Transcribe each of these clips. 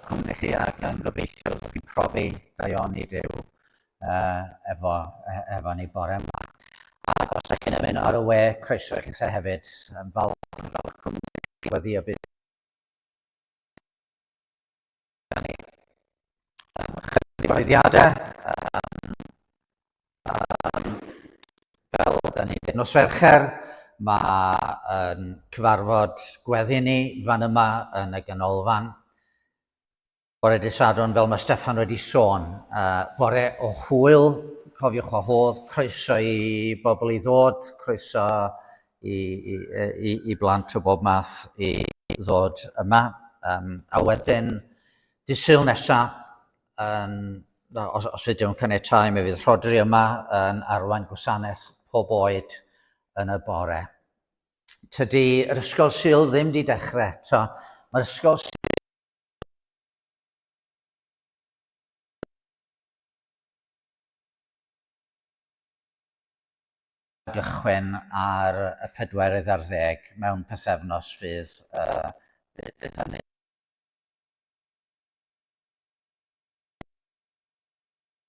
cwmni chi ac yn gobeithio bod chi'n profi daioni Duw uh, efo, e, efo ni bore yma. Ac os ydych chi'n ymuno ar y we, croeso i chithe hefyd. Yn falch yn falch cwmni chi weddi o bydd ni. Chydig oeddiadau. Um, um, fel da ni nos Fercher, mae yn cyfarfod gweddi ni fan yma yn y ganolfan. Bore dydd Sadwrn, fel mae Steffan wedi sôn, uh, bore o hwyl, cofiwch wahodd, croeso i bobl i ddod, croeso i, i, i, i blant o bob math i ddod yma. Um, a wedyn, dydd Sul nesa, yn, os, os fydd Duw'n caniatáu, mi fydd Rhodri yma yn arwain gwasanaeth pob oed yn y bore. Tydi yr ysgol Sul ddim wedi dechrau eto. Mae'r ysgol Sul gychwyn ar y pedwerydd ar ddeg mewn pythefnos fydd, uh, fydd hynny.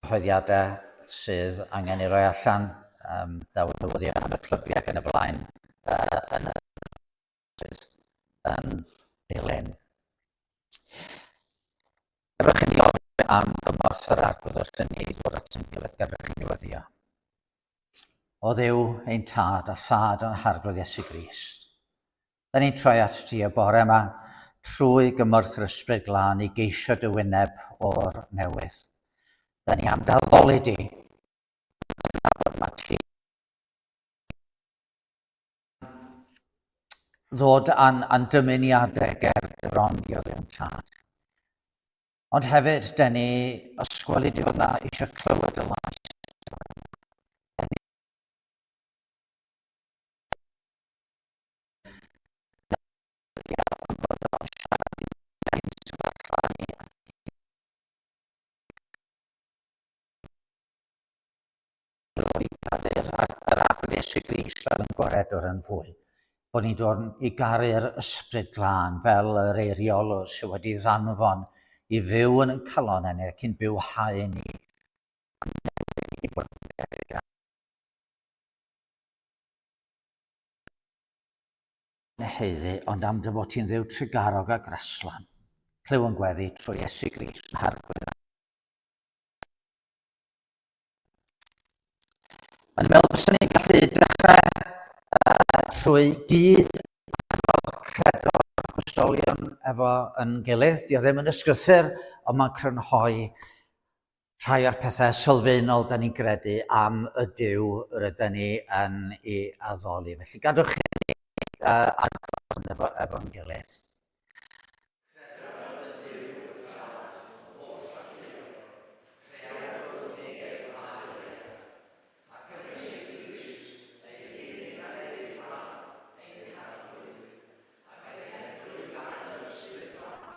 Cyhoeddiadau sydd angen ei roi allan, um, daw newyddion am y clybiau ac yn y blaen uh, yn y sydd yn dilyn. Gadewch i ni ofyn am gymorth yr arglwydd wrth i ni ddod at ein gilydd, gadewch i ni weddio. O Dduw, ein tad a thad yn harglwydd Iesu Grist, da ni'n troi at ti y bore yma trwy gymorth yr Ysbryd Glân i geisio dy wyneb o'r newydd. Da ni am daddoli di, nabod mae ti ddod â'n, â'n dymuniadau ger dy fron di o Dduw'n Tad. Ond hefyd, den ni, os gweli di fod na eisiau clywed y lais, den ni bod o'n siarad i'n sefyllfa ni i garu'r yr Arglwydd Iesu Grist fel yn gwaredwr yn fwy. Bod ni'n dod i garu'r ysbryd glân fel yr eiriolwr sydd wedi ddanfon i fyw yn ein calon ni ac i'n bywhau ni i fod yn debyg haeddu, ond am dy fod ti'n Dduw trugarog a graslon. Clyw yn gweddi trwy Iesu Grist, Harglwydd. Mae'n meddwl byswn ni'n gallu dechrau uh, trwy gyd credo'r apostolion efo yn gilydd. Dio ddim yn ysgrythyr, ond mae'n crynhoi rhai o'r pethau sylfaenol da ni'n gredu am y Duw rydyn ni yn ei addoli. Felly gadwch chi uh, adrodd efo, efo'n gilydd. Credaf yn Nuw y Tad, holl-alluog, Creawdwr nef a ddaear, ac yn Iesu Grist, ei unig anedig Fab, ein Harglwydd, a genedlwyd gan yr Ysbryd Glân,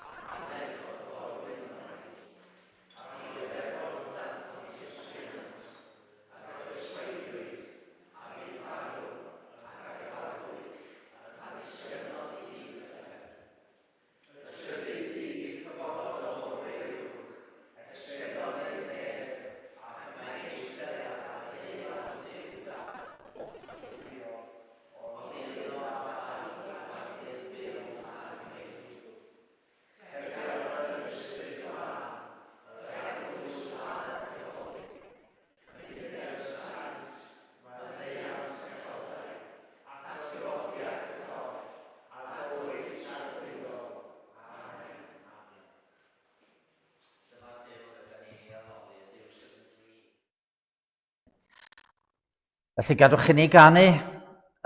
a aned o'r Forwyn Fair, a ddioddefod dan Pontius Pilat, ac a ysweidiwyd, a fu farw, ac a gladdwyd, a ddisgynnodd i uffern. Y trydydd dydd cyfododd yn ôl Dduw, esgynnodd i'r nef, ac y mae'n eistedd ar ddeulaw Duw Dad holl-alluog, oddi yno a daw i farnu'r byw a'r meirw. Credaf yn yr Ysbryd Glân, yr Eglwys Lân Gatholig, Cymuned y Saint, maddeuant pechodau, atgyfodiad y corff, a bywyd tragwyddol. Amen. Amen. Dyma'r Duw rydyn ni'n ei addoli, y Duw sydd yn dri. Felly gadwch i ni ganu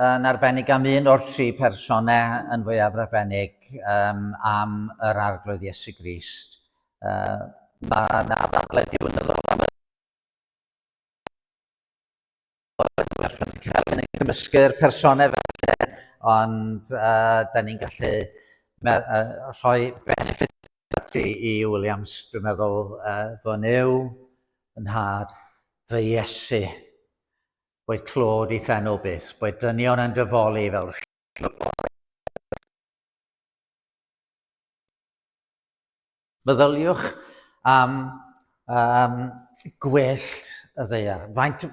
yn arbennig am un o'r tri personau yn fwyaf arbennig um, am yr Arglwydd Iesu Grist. Uh, mae yna ddadlau diwynyddol am y Celyn yn cymysgu'r personau felly, ond uh, da ni'n gallu me, uh, rhoi benefit i, i Williams, dwi'n meddwl, uh, fy Nuw, fy nhad, fy Iesu. Boed clod i thenw byth, boed dynion yn dyfoli fel Meddyliwch am um, gwellt y ddaear. Faint,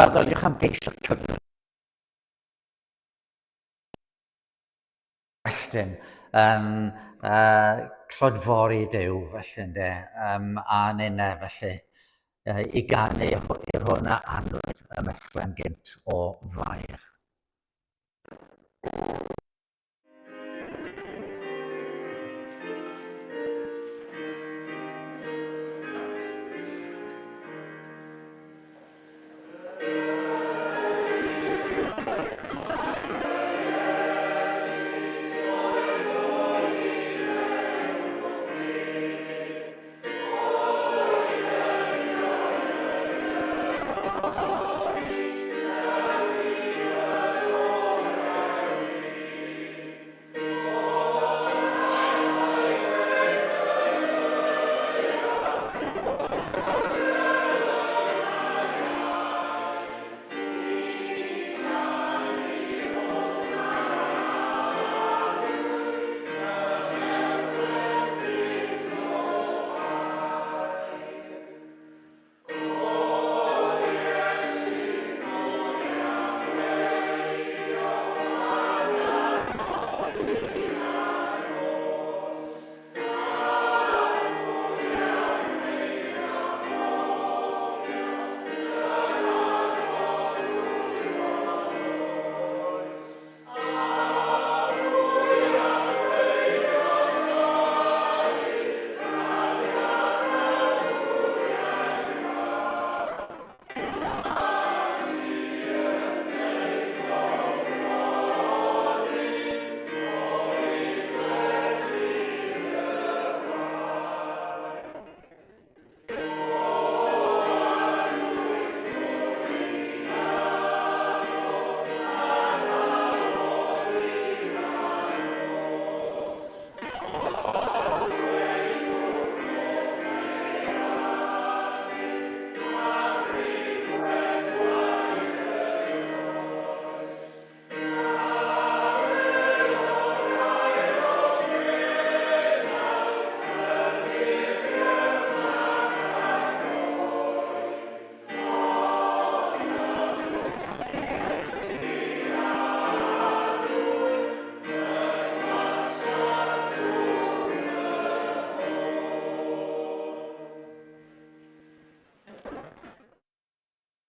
meddyliwch am geisio cyfle gwelltyn yn uh, clodfori Duw, felly ynde, um, a ninne felly, uh, i ganu i'r hwn a anwyd y Methlen gynt o Fair.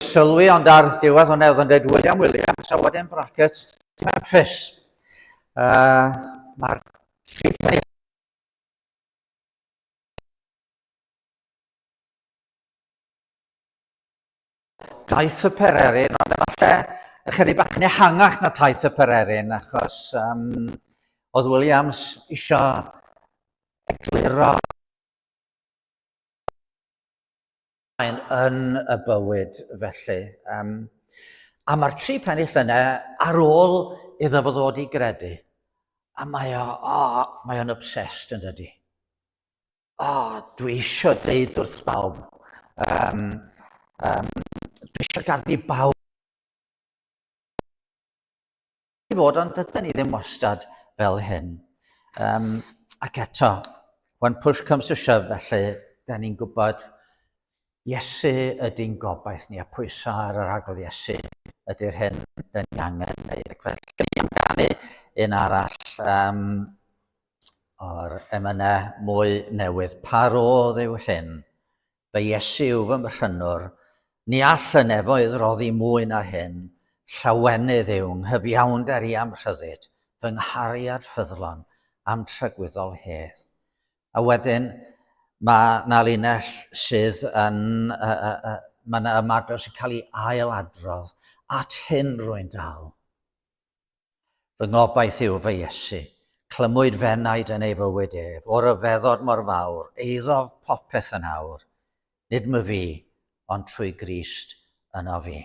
Sylwi ond ar ddiwedd hwnna oedd yn dweud William Williams a wedyn bracket Memphis. Uh, Mae'r tri Daith y Pererin, ond efallai ychydig bach yn ehangach na Taith y Pererin, achos um, oedd Williams eisiau egluro yn y bywyd felly. Um, a mae'r tri pennill yna ar ôl iddo fo ddod i gredu. A mae o, oh, mae o'n obsessed yn dydy. O, dwi eisiau deud wrth bawb. Um, um, dwi eisiau garddu bawb i fod, ond dydyn ni ddim wastad fel hyn. Um, ac eto, when push comes to shove, felly, da ni'n gwybod Iesu ydy'n gobaith ni, a pwysau ar yr arglwydd Iesu ydy'r hyn da ni angen wneud. Ac felly, ni am ganu un arall um, o'r emynau mwy newydd. Pa rodd yw hyn? Fy Iesu yw fy mhrynwr. Ni all y nefoedd roddi mwy na hyn. Llawenydd yw nghyfiawnder i am rhyddid, fy nghariad ffyddlon am tragwyddol hedd. A wedyn mae 'na linell sydd yn, uh, uh, uh, mae 'na ymadrodd sy'n cael ei ail-adrodd, at hyn rwy'n dal. Fy ngobaith yw fy Iesu, clymwyd fenaid yn ei fywyd ef, o ryfeddod mor fawr, eiddof popeth yn awr, nid my fi, ond trwy Grist yno fi.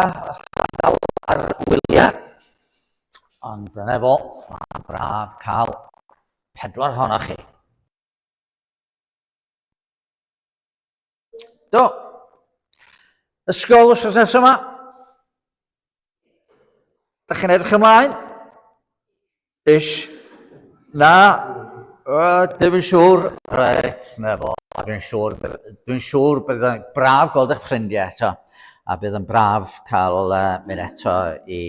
Dal ar wyliau. Ond dyna fo, mae'n braf cael pedwar ohonoch chi. Do. Ysgol wythnos nesaf yma. Da chi'n edrych ymlaen? Ish. Na. Dim yn siŵr. Reit, na fo. Dwi'n siŵr, dwi'n siŵr bydd yn braf gweld eich ffrindiau eto. A bydd yn braf cael mynd eto i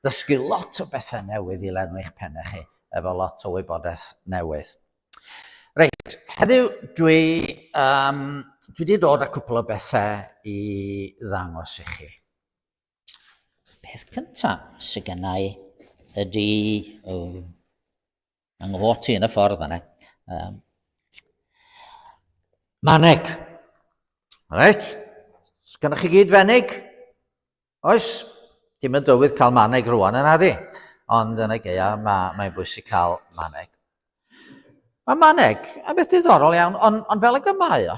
ddysgu lot o bethau newydd i lenwi'ch pennau chi, efo lot o wybodaeth newydd. Reit, heddiw dwi, um, dwi wedi dod â cwpl o bethau i ddangos i chi. Peth cyntaf sydd gen i ydy... Oh, mae nghot i yn y ffordd fanna. Maneg. Reit, gynnwch chi gyd fenig? Oes? Dim yn dywydd cael maneg rwan yna di. Ond yn y geia mae'n mae bwysig cael maneg. Mae maneg yn beth diddorol iawn, ond on fel y mae o,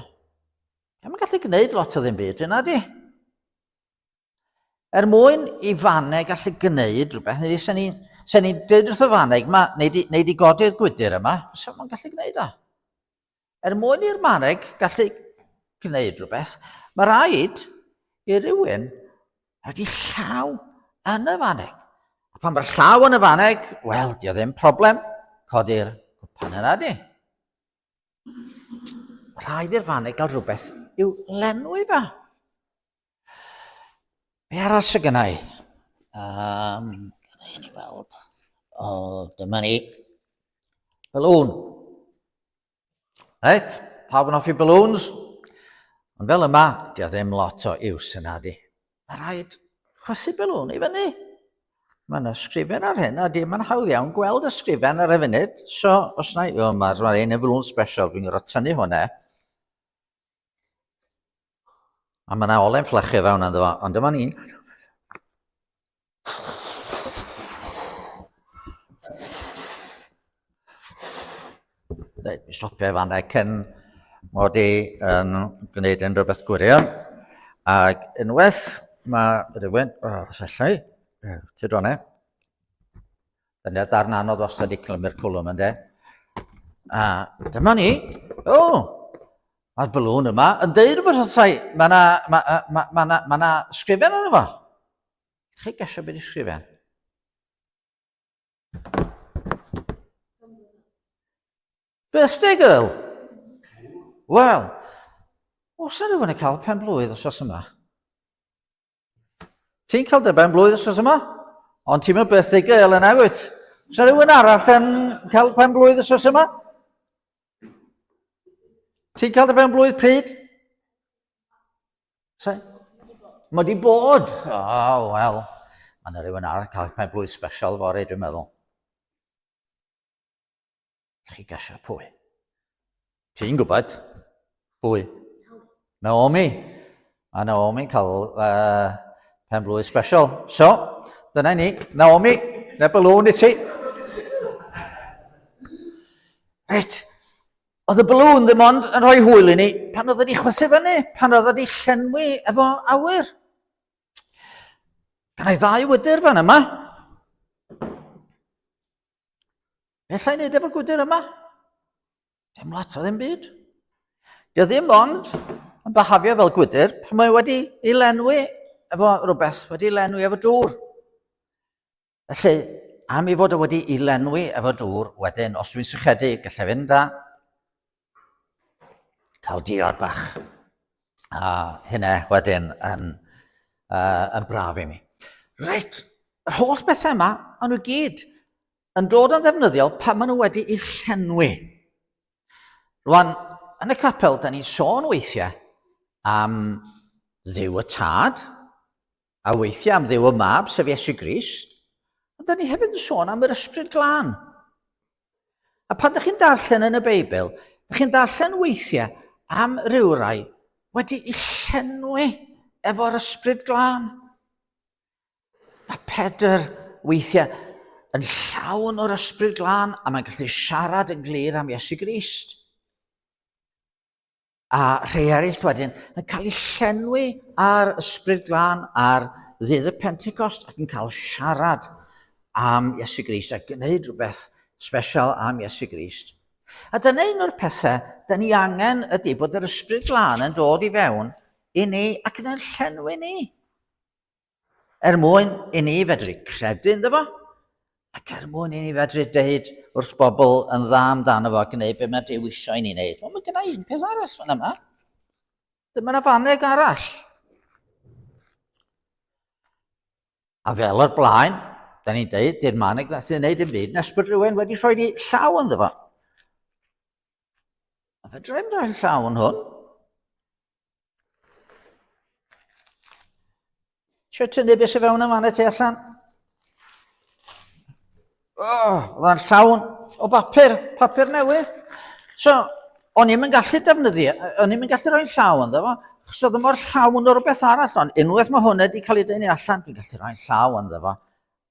mae'n gallu gwneud lot o ddim byd yna di. Er mwyn i faneg allu gwneud rhywbeth, neu sen ni'n sen ni dweud wrth y faneg yma, neu di, neu di godi'r gwydr yma, fysa fo'n gallu gwneud o. Er mwyn i'r maneg gallu gwneud rhywbeth, mae rhaid i rywun rhaid i llaw yn y faneg. A pan mae'r llaw yn y faneg, wel, di o ddim problem, codi'r cwpan yna di. Rhaid i'r faneg gael rhywbeth i'w lenwi fa. Be arall sydd gynna i? Um, gynna i ni weld. O, dyma ni. Balloon. Reit, pawb yn hoffi balloons? Ond fel yma, di o ddim lot o iws yna di. Mae rhaid chwythu balloon i fyny. Mae yna sgrifen ar hyn, a di mae'n hawdd iawn gweld y sgrifen ar y funud. So, os na i... O, mae'r ma un yn balloon special, dwi'n gorfod tynnu hwnna. A mae yna ole'n fflychu fewn ynddo fo, ond dyma ni. Reit, mi stopio i fanna cyn mod i yn gwneud unrhyw beth gwirion. Ac unwaith mae rhywun, o, oh, os allai, ti dronau. Dyna'r darn anodd wastad i clymu'r cwlwm ynddo. A dyma ni. O! Oh, Mae'r balŵn yma yn deud rhywbeth wrthai. Mae yna ma, ma, ma, ma, ma na sgrifen arno fo. Chi gesio beth i sgrifen? Birthday girl! Wel, os yna rhywun yn cael pen blwydd os oes yma? Ti'n cael dy ben blwydd wrth yma? Ond ti'n mynd birthday girl yna, wyt? Sa rhywun arall yn cael pen blwydd wrth yma? Ti'n cael dy ben blwydd pryd? Sa? Mae di bod. O, oh, wel. Mae yna rhywun arall cael pen blwydd special fory, dwi'n meddwl. Chi gesio pwy? Ti'n gwybod? Pwy? Naomi. A Naomi'n cael uh, pen blwydd special. So, dyna ni. Naomi, na balloon i ti. Reit. Oedd y balloon ddim ond yn rhoi hwyl i ni pan oedd wedi chwythu fyny, pan oedd wedi llenwi efo awyr. Gan ei ddau wydr fan yma. Be allai wneud efo'r gwydr yma? Dim lot o ddim byd. Dio ddim ond yn byhafio fel gwydr pan mae wedi ei lenwi efo rhywbeth, wedi ei lenwi efo dŵr. Felly, am ei fod o wedi ei lenwi efo dŵr, wedyn, os dwi'n sychedu, gallai fynd a cael diod bach. A hynna wedyn yn, uh, yn braf i mi. Reit, yr holl bethau yma, maen nhw gyd yn dod yn ddefnyddiol pan maen nhw wedi eu llenwi. Rwan, yn y capel, da ni'n sôn weithiau am Dduw y Tad, a weithiau am Dduw y Mab, sef Iesu Grist, ond da ni hefyd yn sôn am yr Ysbryd Glân. A pan ydych chi'n darllen yn y Beibl, ydych chi'n darllen weithiau am rywrai wedi'i llenwi efo'r Ysbryd Glân. Mae Pedr weithiau yn llawn o'r Ysbryd Glân a mae'n gallu siarad yn glir am Iesu Grist. A rhai eraill wedyn yn cael eu llenwi ar Ysbryd Glân ar ddydd y Pentecost ac yn cael siarad am Iesu Grist a gwneud rhywbeth special am Iesu Grist. A dyna un o'r pethau da ni angen ydy bod yr Ysbryd Glân yn dod i fewn i ni ac yn llenwi ni. Er mwyn i ni fedru credu ynddo fo, ac er mwyn i ni fedru deud wrth bobl yn dda amdano fo a gwneud beth mae Duw eisiau i ni wneud. Ond mae gynna un peth arall fan yma. Dyma yna faneg arall. A fel o'r blaen, da ni'n deud, di'r maneg nath i wneud yn byd nes bod rhywun wedi rhoi di llaw ynddo fo. A fedra i'm rhoi llaw yn hwn. Isio tynnu beth sy'n fewn yn fan y tu allan? Oh, oedd o'n llawn o bapur, papur newydd. So, o'n i'm yn gallu defnyddio, o'n i'm yn gallu rhoi'n llaw ynddo fo, achos oedd o mor llawn o rhywbeth arall, ond unwaith mae hwn wedi cael ei dynnu allan, dwi'n gallu rhoi'n llaw ynddo fo,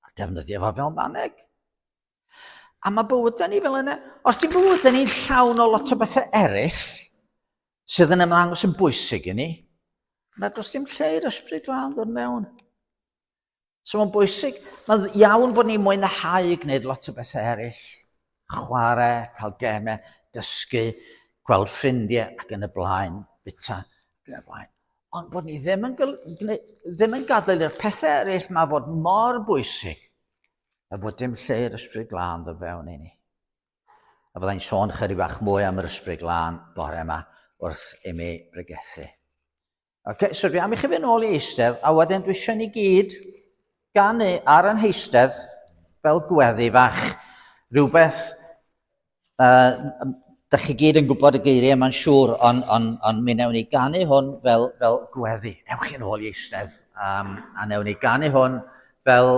a defnyddio fo fel maneg. A mae bywydau ni fel yna. Os ti'n bywydau ni'n llawn o lot o bethau eraill, sydd yn ymddangos yn bwysig i ni, na does dim lle i'r ysbryd glân ddod mewn. So mae'n bwysig, mae'n iawn bod ni'n mwynhau gwneud lot o bethau eraill, chwarae, cael gemau, dysgu, gweld ffrindiau ac yn y blaen, bita ac yn y blaen. Ond bod ni ddim yn, ddim yn gadael i'r pethau eraill ma fod mor bwysig a bod dim lle i'r ysbryd glân ddod fewn i ni. A fyddai'n sôn chydig bach mwy am yr ysbryd glân bore yma wrth i mi bregethu. Okay, so dwi am i chi fynd nôl i eistedd, a wedyn dwi eisiau ni gyd ganu ar yn heistedd fel gweddi fach. Rhywbeth, uh, da chi gyd yn gwybod y geiriau mae'n siŵr, ond on, on mi newn ni ganu hwn fel, fel gweddi. Ewch chi'n ôl i eistedd, um, a newn ni ganu hwn fel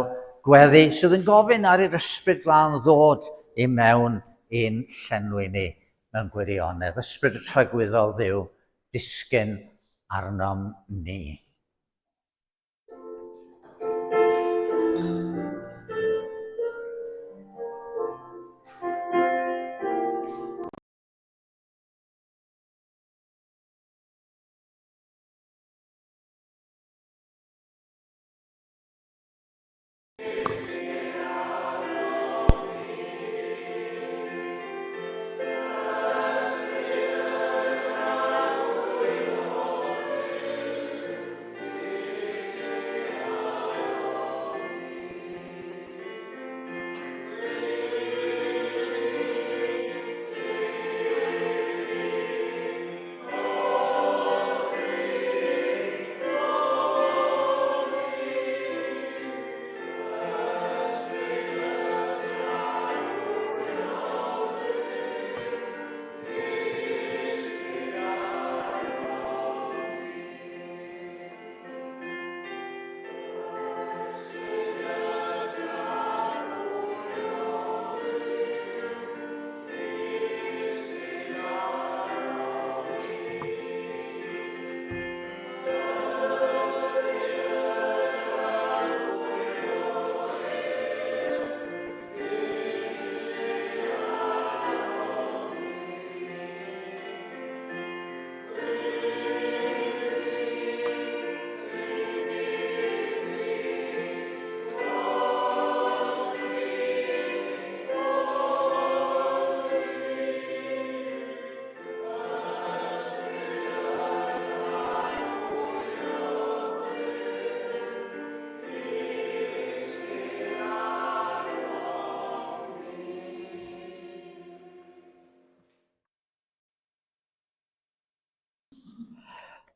gweddi sydd yn gofyn ar i'r ysbryd glân ddod i mewn i'n llenwi ni mewn gwirionedd. Ysbryd y tragwyddol Dduw disgyn arnom ni.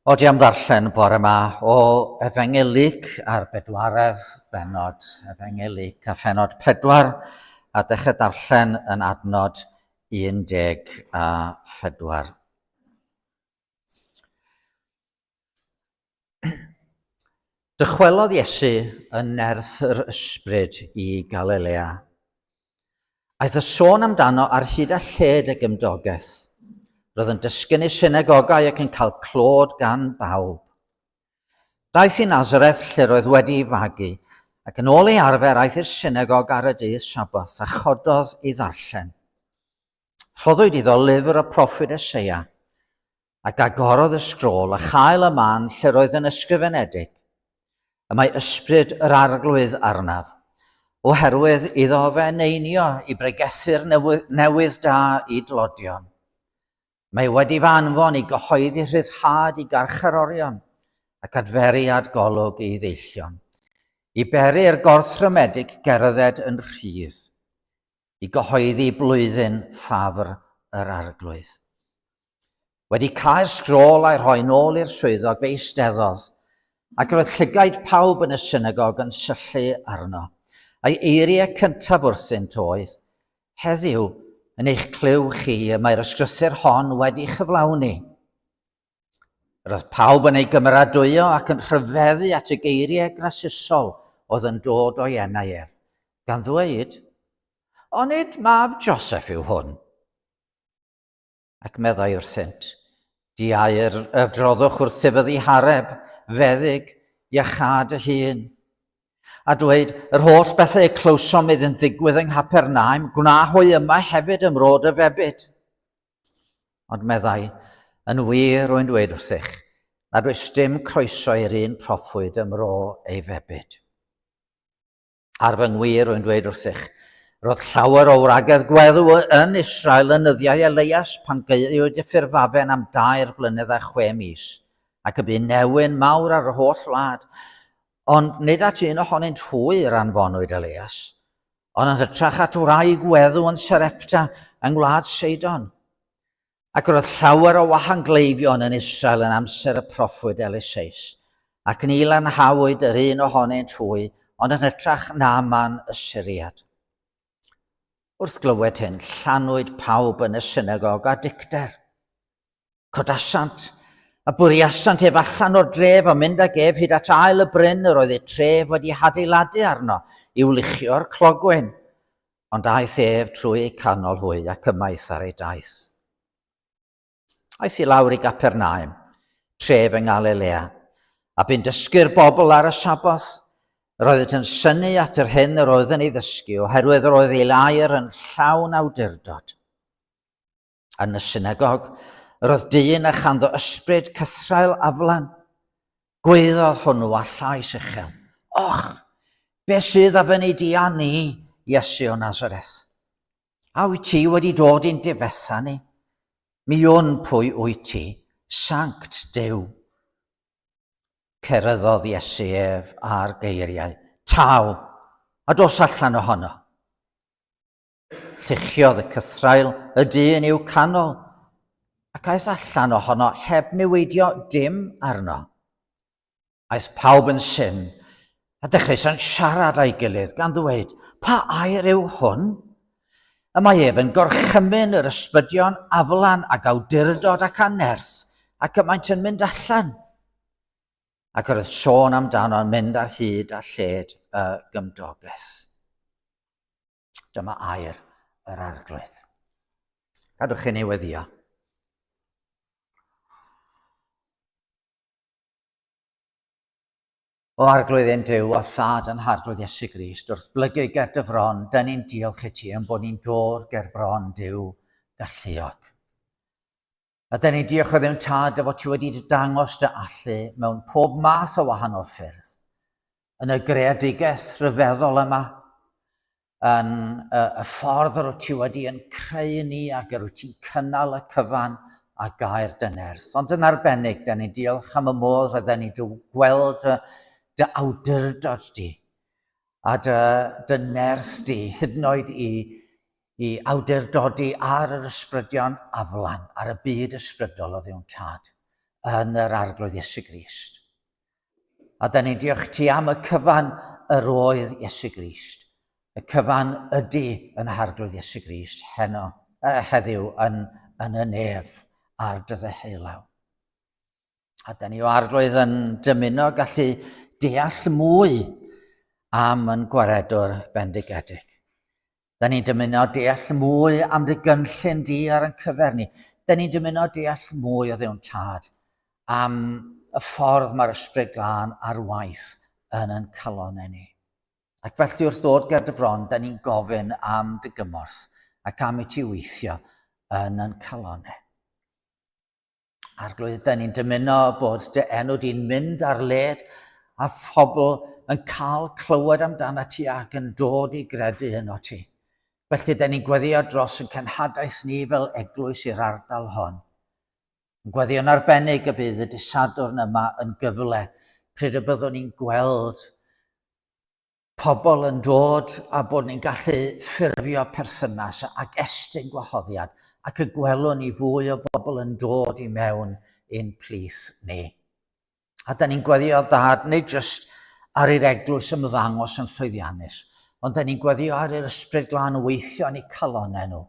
O di am ddarllen bore yma o Efengyl Luc a'r bedwaredd bennod, Efengyl Luc a phenod 4, a dechrau darllen yn adnod 14. Dychwelodd Iesu yn nerth yr ysbryd i Galilea. Aeth y sôn amdano ar hyd a lled y gymdogaeth. Roedd yn dysgu yn ei synagogau ac yn cael clod gan bawb. Daeth i Nazareth lle roedd wedi ei fagu, ac yn ôl ei arfer aeth i'r synagog ar y dydd Saboth a chododd i ddarllen. Rhoddwyd iddo lyfr y proffwyd Eseia, Ac agorodd y sgrôl a chael y man lle roedd yn ysgrifenedig, Y mae ysbryd yr Arglwydd arnaf, oherwydd iddo fe eneinio i bregethu'r newydd da i dlodion. Mae wedi fy anfon i gyhoeddi rhyddhad i garcharorion ac adferiad golwg i ddeillion, i beri'r gorthrymedig gerdded yn rhydd, i gyhoeddi blwyddyn ffafr yr Arglwydd. Wedi cau'r sgrôl a'i rhoi nôl i'r swyddog, fe eisteddodd, ac roedd llygaid pawb yn y synagog yn syllu arno. A'i eiriau cyntaf wrthynt oedd, Heddiw, yn eich clyw chi, y mae'r ysgrythur hon wedi chyflawni. Roedd pawb yn ei gymeradwyo ac yn rhyfeddu at y geiriau grasusol oedd yn dod o'i enau ef, gan ddweud, Onid mab Joseph yw hwn? Ac meddai wrthynt, Diau yr adroddwch wrthyf y ddihareb, feddyg, iachâd y hun. A dweud, yr holl bethau y clywsom iddynt ddigwydd yng Nghapernaum, gwna hwy yma hefyd ym mro dy febyd. Ond meddai, yn wir rwy'n dweud wrthych, nad oes dim croeso i'r un proffwyd ym mro ei febyd. Ar fy ngwir rwy'n dweud wrthych, roedd llawer o wragedd gweddw yn Israel yn nyddiau Eleias pan gaewyd y ffurfafen am dair blynedd a chwe mis, ac y bu newyn mawr ar yr holl wlad. Ond nid at un ohonynt hwy yr anfonwyd Eleias, ond yn hytrach at wraig weddw yn Sarepta yng ngwlad Seidon. Ac roedd llawer o wahangleifion yn Israel yn amser y proffwyd Eliseus, ac ni lanhawyd yr un ohonynt hwy, ond yn hytrach Naaman y Syriad. Wrth glywed hyn, llanwyd pawb yn y synagog â dicter. Codasant, a bwriasant ef allan o'r dref a mynd ag ef hyd at ael y bryn yr oedd eu tref wedi hadeiladu arno i'w luchio'r clogwyn. Ond aeth ef trwy eu canol hwy ac ymaith ar ei daith. Aeth i lawr i Gapernaum, tref yng Ngalilea, a bu'n dysgu'r bobl ar y Saboth. Yr oeddynt yn synnu at yr hyn yr oedd yn ei ddysgu, oherwydd yr oedd ei air yn llawn awdurdod. Yn y synagog, yr oedd dyn a chanddo ysbryd cythraul aflan. Gwaeddodd hwnnw â llais uchel, Och, beth sydd a fyny di â ni, Iesu o Nazareth? A wyt ti wedi dod i'n difetha ni? Mi wn pwy wyt ti, Sanct Duw. Ceryddodd Iesu ef â'r geiriau, Taw, a dos allan ohono. Lluchiodd y cythraul y dyn i'w canol, ac aeth allan ohono heb niweidio dim arno. Aeth pawb yn syn, a dechreuasant siarad â'i gilydd, gan ddweud, Pa air yw hwn? Y mae ef yn gorchymyn yr ysbrydion aflan ag awdurdod ac â nerth, ac y maent yn mynd allan. Ac yr oedd sôn amdano'n mynd ar hyd a lled y gymdogaeth. Dyma air yr Arglwydd. Gadwch i ni weddio. O Arglwydd ein Duw a Thad yn Harglwydd Iesu Grist, wrth blygu ger dy fron, dyn ni'n diolch i ti am bod ni'n dod ger bron Duw galluog. A dyn ni'n diolch o ddim Tad dy fod ti wedi dangos dy allu mewn pob math o wahanol ffyrdd. Yn y greadigaeth rhyfeddol yma, yn y, y ffordd yr wyt ti wedi yn creu ni ac yr wyt ti'n cynnal y cyfan a gair dy nerth. Ond yn arbennig, da ni'n diolch am y modd rydyn ni dy gweld dy, dy awdurdod di a dy, dy nerth di, hyd yn oed i, i awdurdodi ar yr ysbrydion aflan, ar y byd ysbrydol o ddiwn tad, yn yr Arglwydd Iesu Grist. A da ni'n diolch ti am y cyfan yr oedd Iesu Grist. Y cyfan ydy yn Harglwydd Iesu Grist heno, heddiw yn, yn y nef ar dy ddeheulaw. A da ni o Arglwydd yn dymuno gallu deall mwy am yn gwaredwr bendigedig. Da ni'n dymuno deall mwy am dy gynllun di ar ein cyfer ni. Da ni'n dymuno deall mwy o ddewn tad am y ffordd mae'r Ysbryd Glân ar waith yn ein calonau ni. Ac felly wrth ddod ger dy fron, da ni'n gofyn am dy gymorth ac am i ti weithio yn ein calonau. Arglwydd, da ni'n dymuno bod dy enw di'n mynd ar led a phobl yn cael clywed amdana ti ac yn dod i gredu yno ti. Felly, da ni'n gweddio dros yn cenhadaeth ni fel eglwys i'r ardal hon. Yn gweddio'n arbennig y bydd y disadwrn yma yn gyfle pryd y byddwn ni'n gweld pobl yn dod a bod ni'n gallu ffurfio perthynas ac estyn gwahoddiad ac y gwelwn ni fwy o bobl yn dod i mewn i'n plith ni. A da ni'n gweddio dad, nid jyst ar i'r eglwys ymddangos yn llwyddiannus, ond da ni'n gweddio ar i'r ysbryd glân weithio yn eu calonau nhw,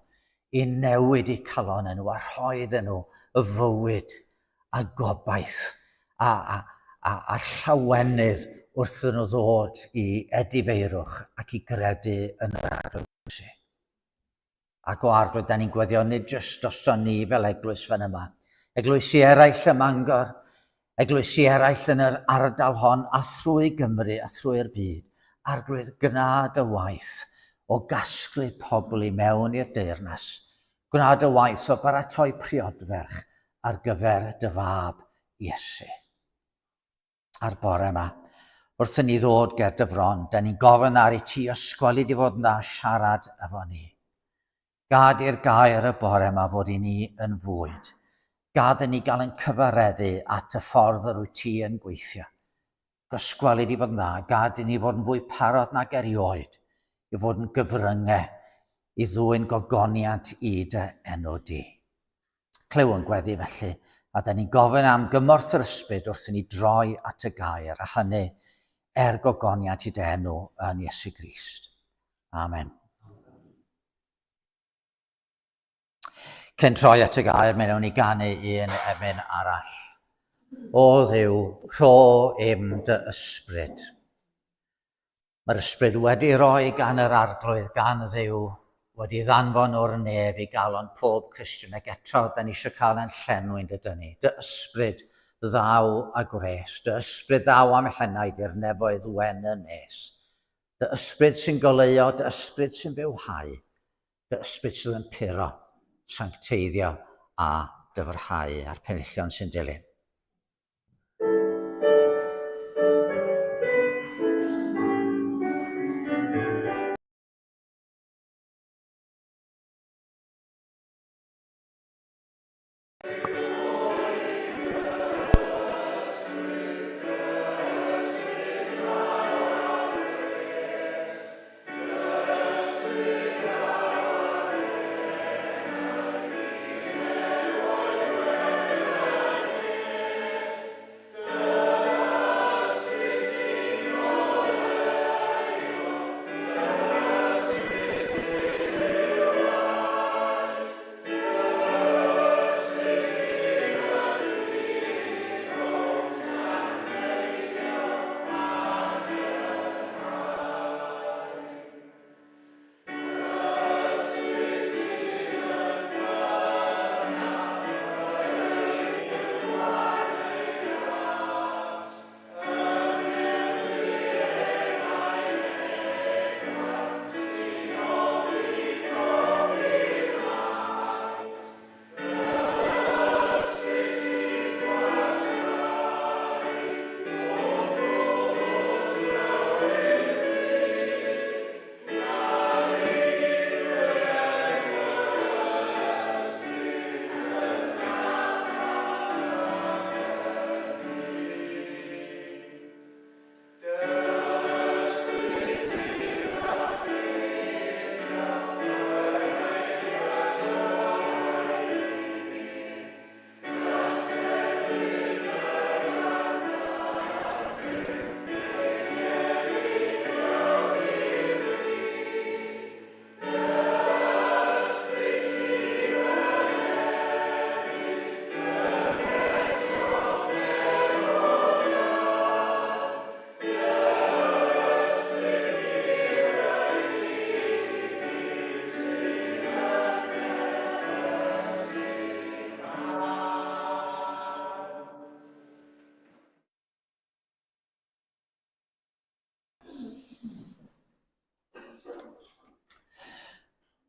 i newid eu calonau nhw a rhoi iddyn nhw y fywyd a gobaith a, a, a, a llawenydd wrth nhw ddod i edifeirwch ac i gredu yn yr Arglwydd Iesu. Ac o Arglwydd, da ni'n gweddio nid jyst drosto ni fel eglwys fan yma, eglwysi eraill ym Mangor, eglwysi eraill yn yr ardal hon a thrwy Gymru a thrwy'r byd. Arglwydd, gwna dy waith o gasglu pobl i mewn i'r deyrnas Gwna dy waith o baratoi priodferch ar gyfer dy fab, Iesu. A'r bore yma, wrth i ni ddod ger dy fron, da ni'n gofyn ar i ti ysgweli di fod yn dda siarad efo ni. Gad i'r gair y bore yma fod i ni yn fwyd. Gad i ni gael yn cyfareddu at y ffordd yr wyt ti yn gweithio. Gysgwelid i fod yn dda, gad i ni fod yn fwy parod nag erioed i fod yn gyfryngau i ddwyn gogoniant i dy enw di. Clyw yn gweddi felly, a da ni'n gofyn am gymorth yr ysbryd wrth i ni droi at y gair, a hynny er gogoniant i dy enw yn Iesu Grist. Amen. Cyn troi at y gair, mi wnawn ni ganu un emyn arall. O Dduw, rho im dy ysbryd. Mae'r ysbryd wedi roi gan yr Arglwydd, gan Dduw, wedi ddanfon o'r nef i galon pob Cristion ac eto, da ni eisiau cael ein llenwi'n dydyn ni. Dy ysbryd ddaw a gwres, dy ysbryd ddaw am henaid i'r nefoedd wen yn nes. Dy ysbryd sy'n goleuo, dy ysbryd sy'n bywhau, dy ysbryd sydd yn puro, sancteiddio a dyfrhau a'r penillion sy'n dilyn.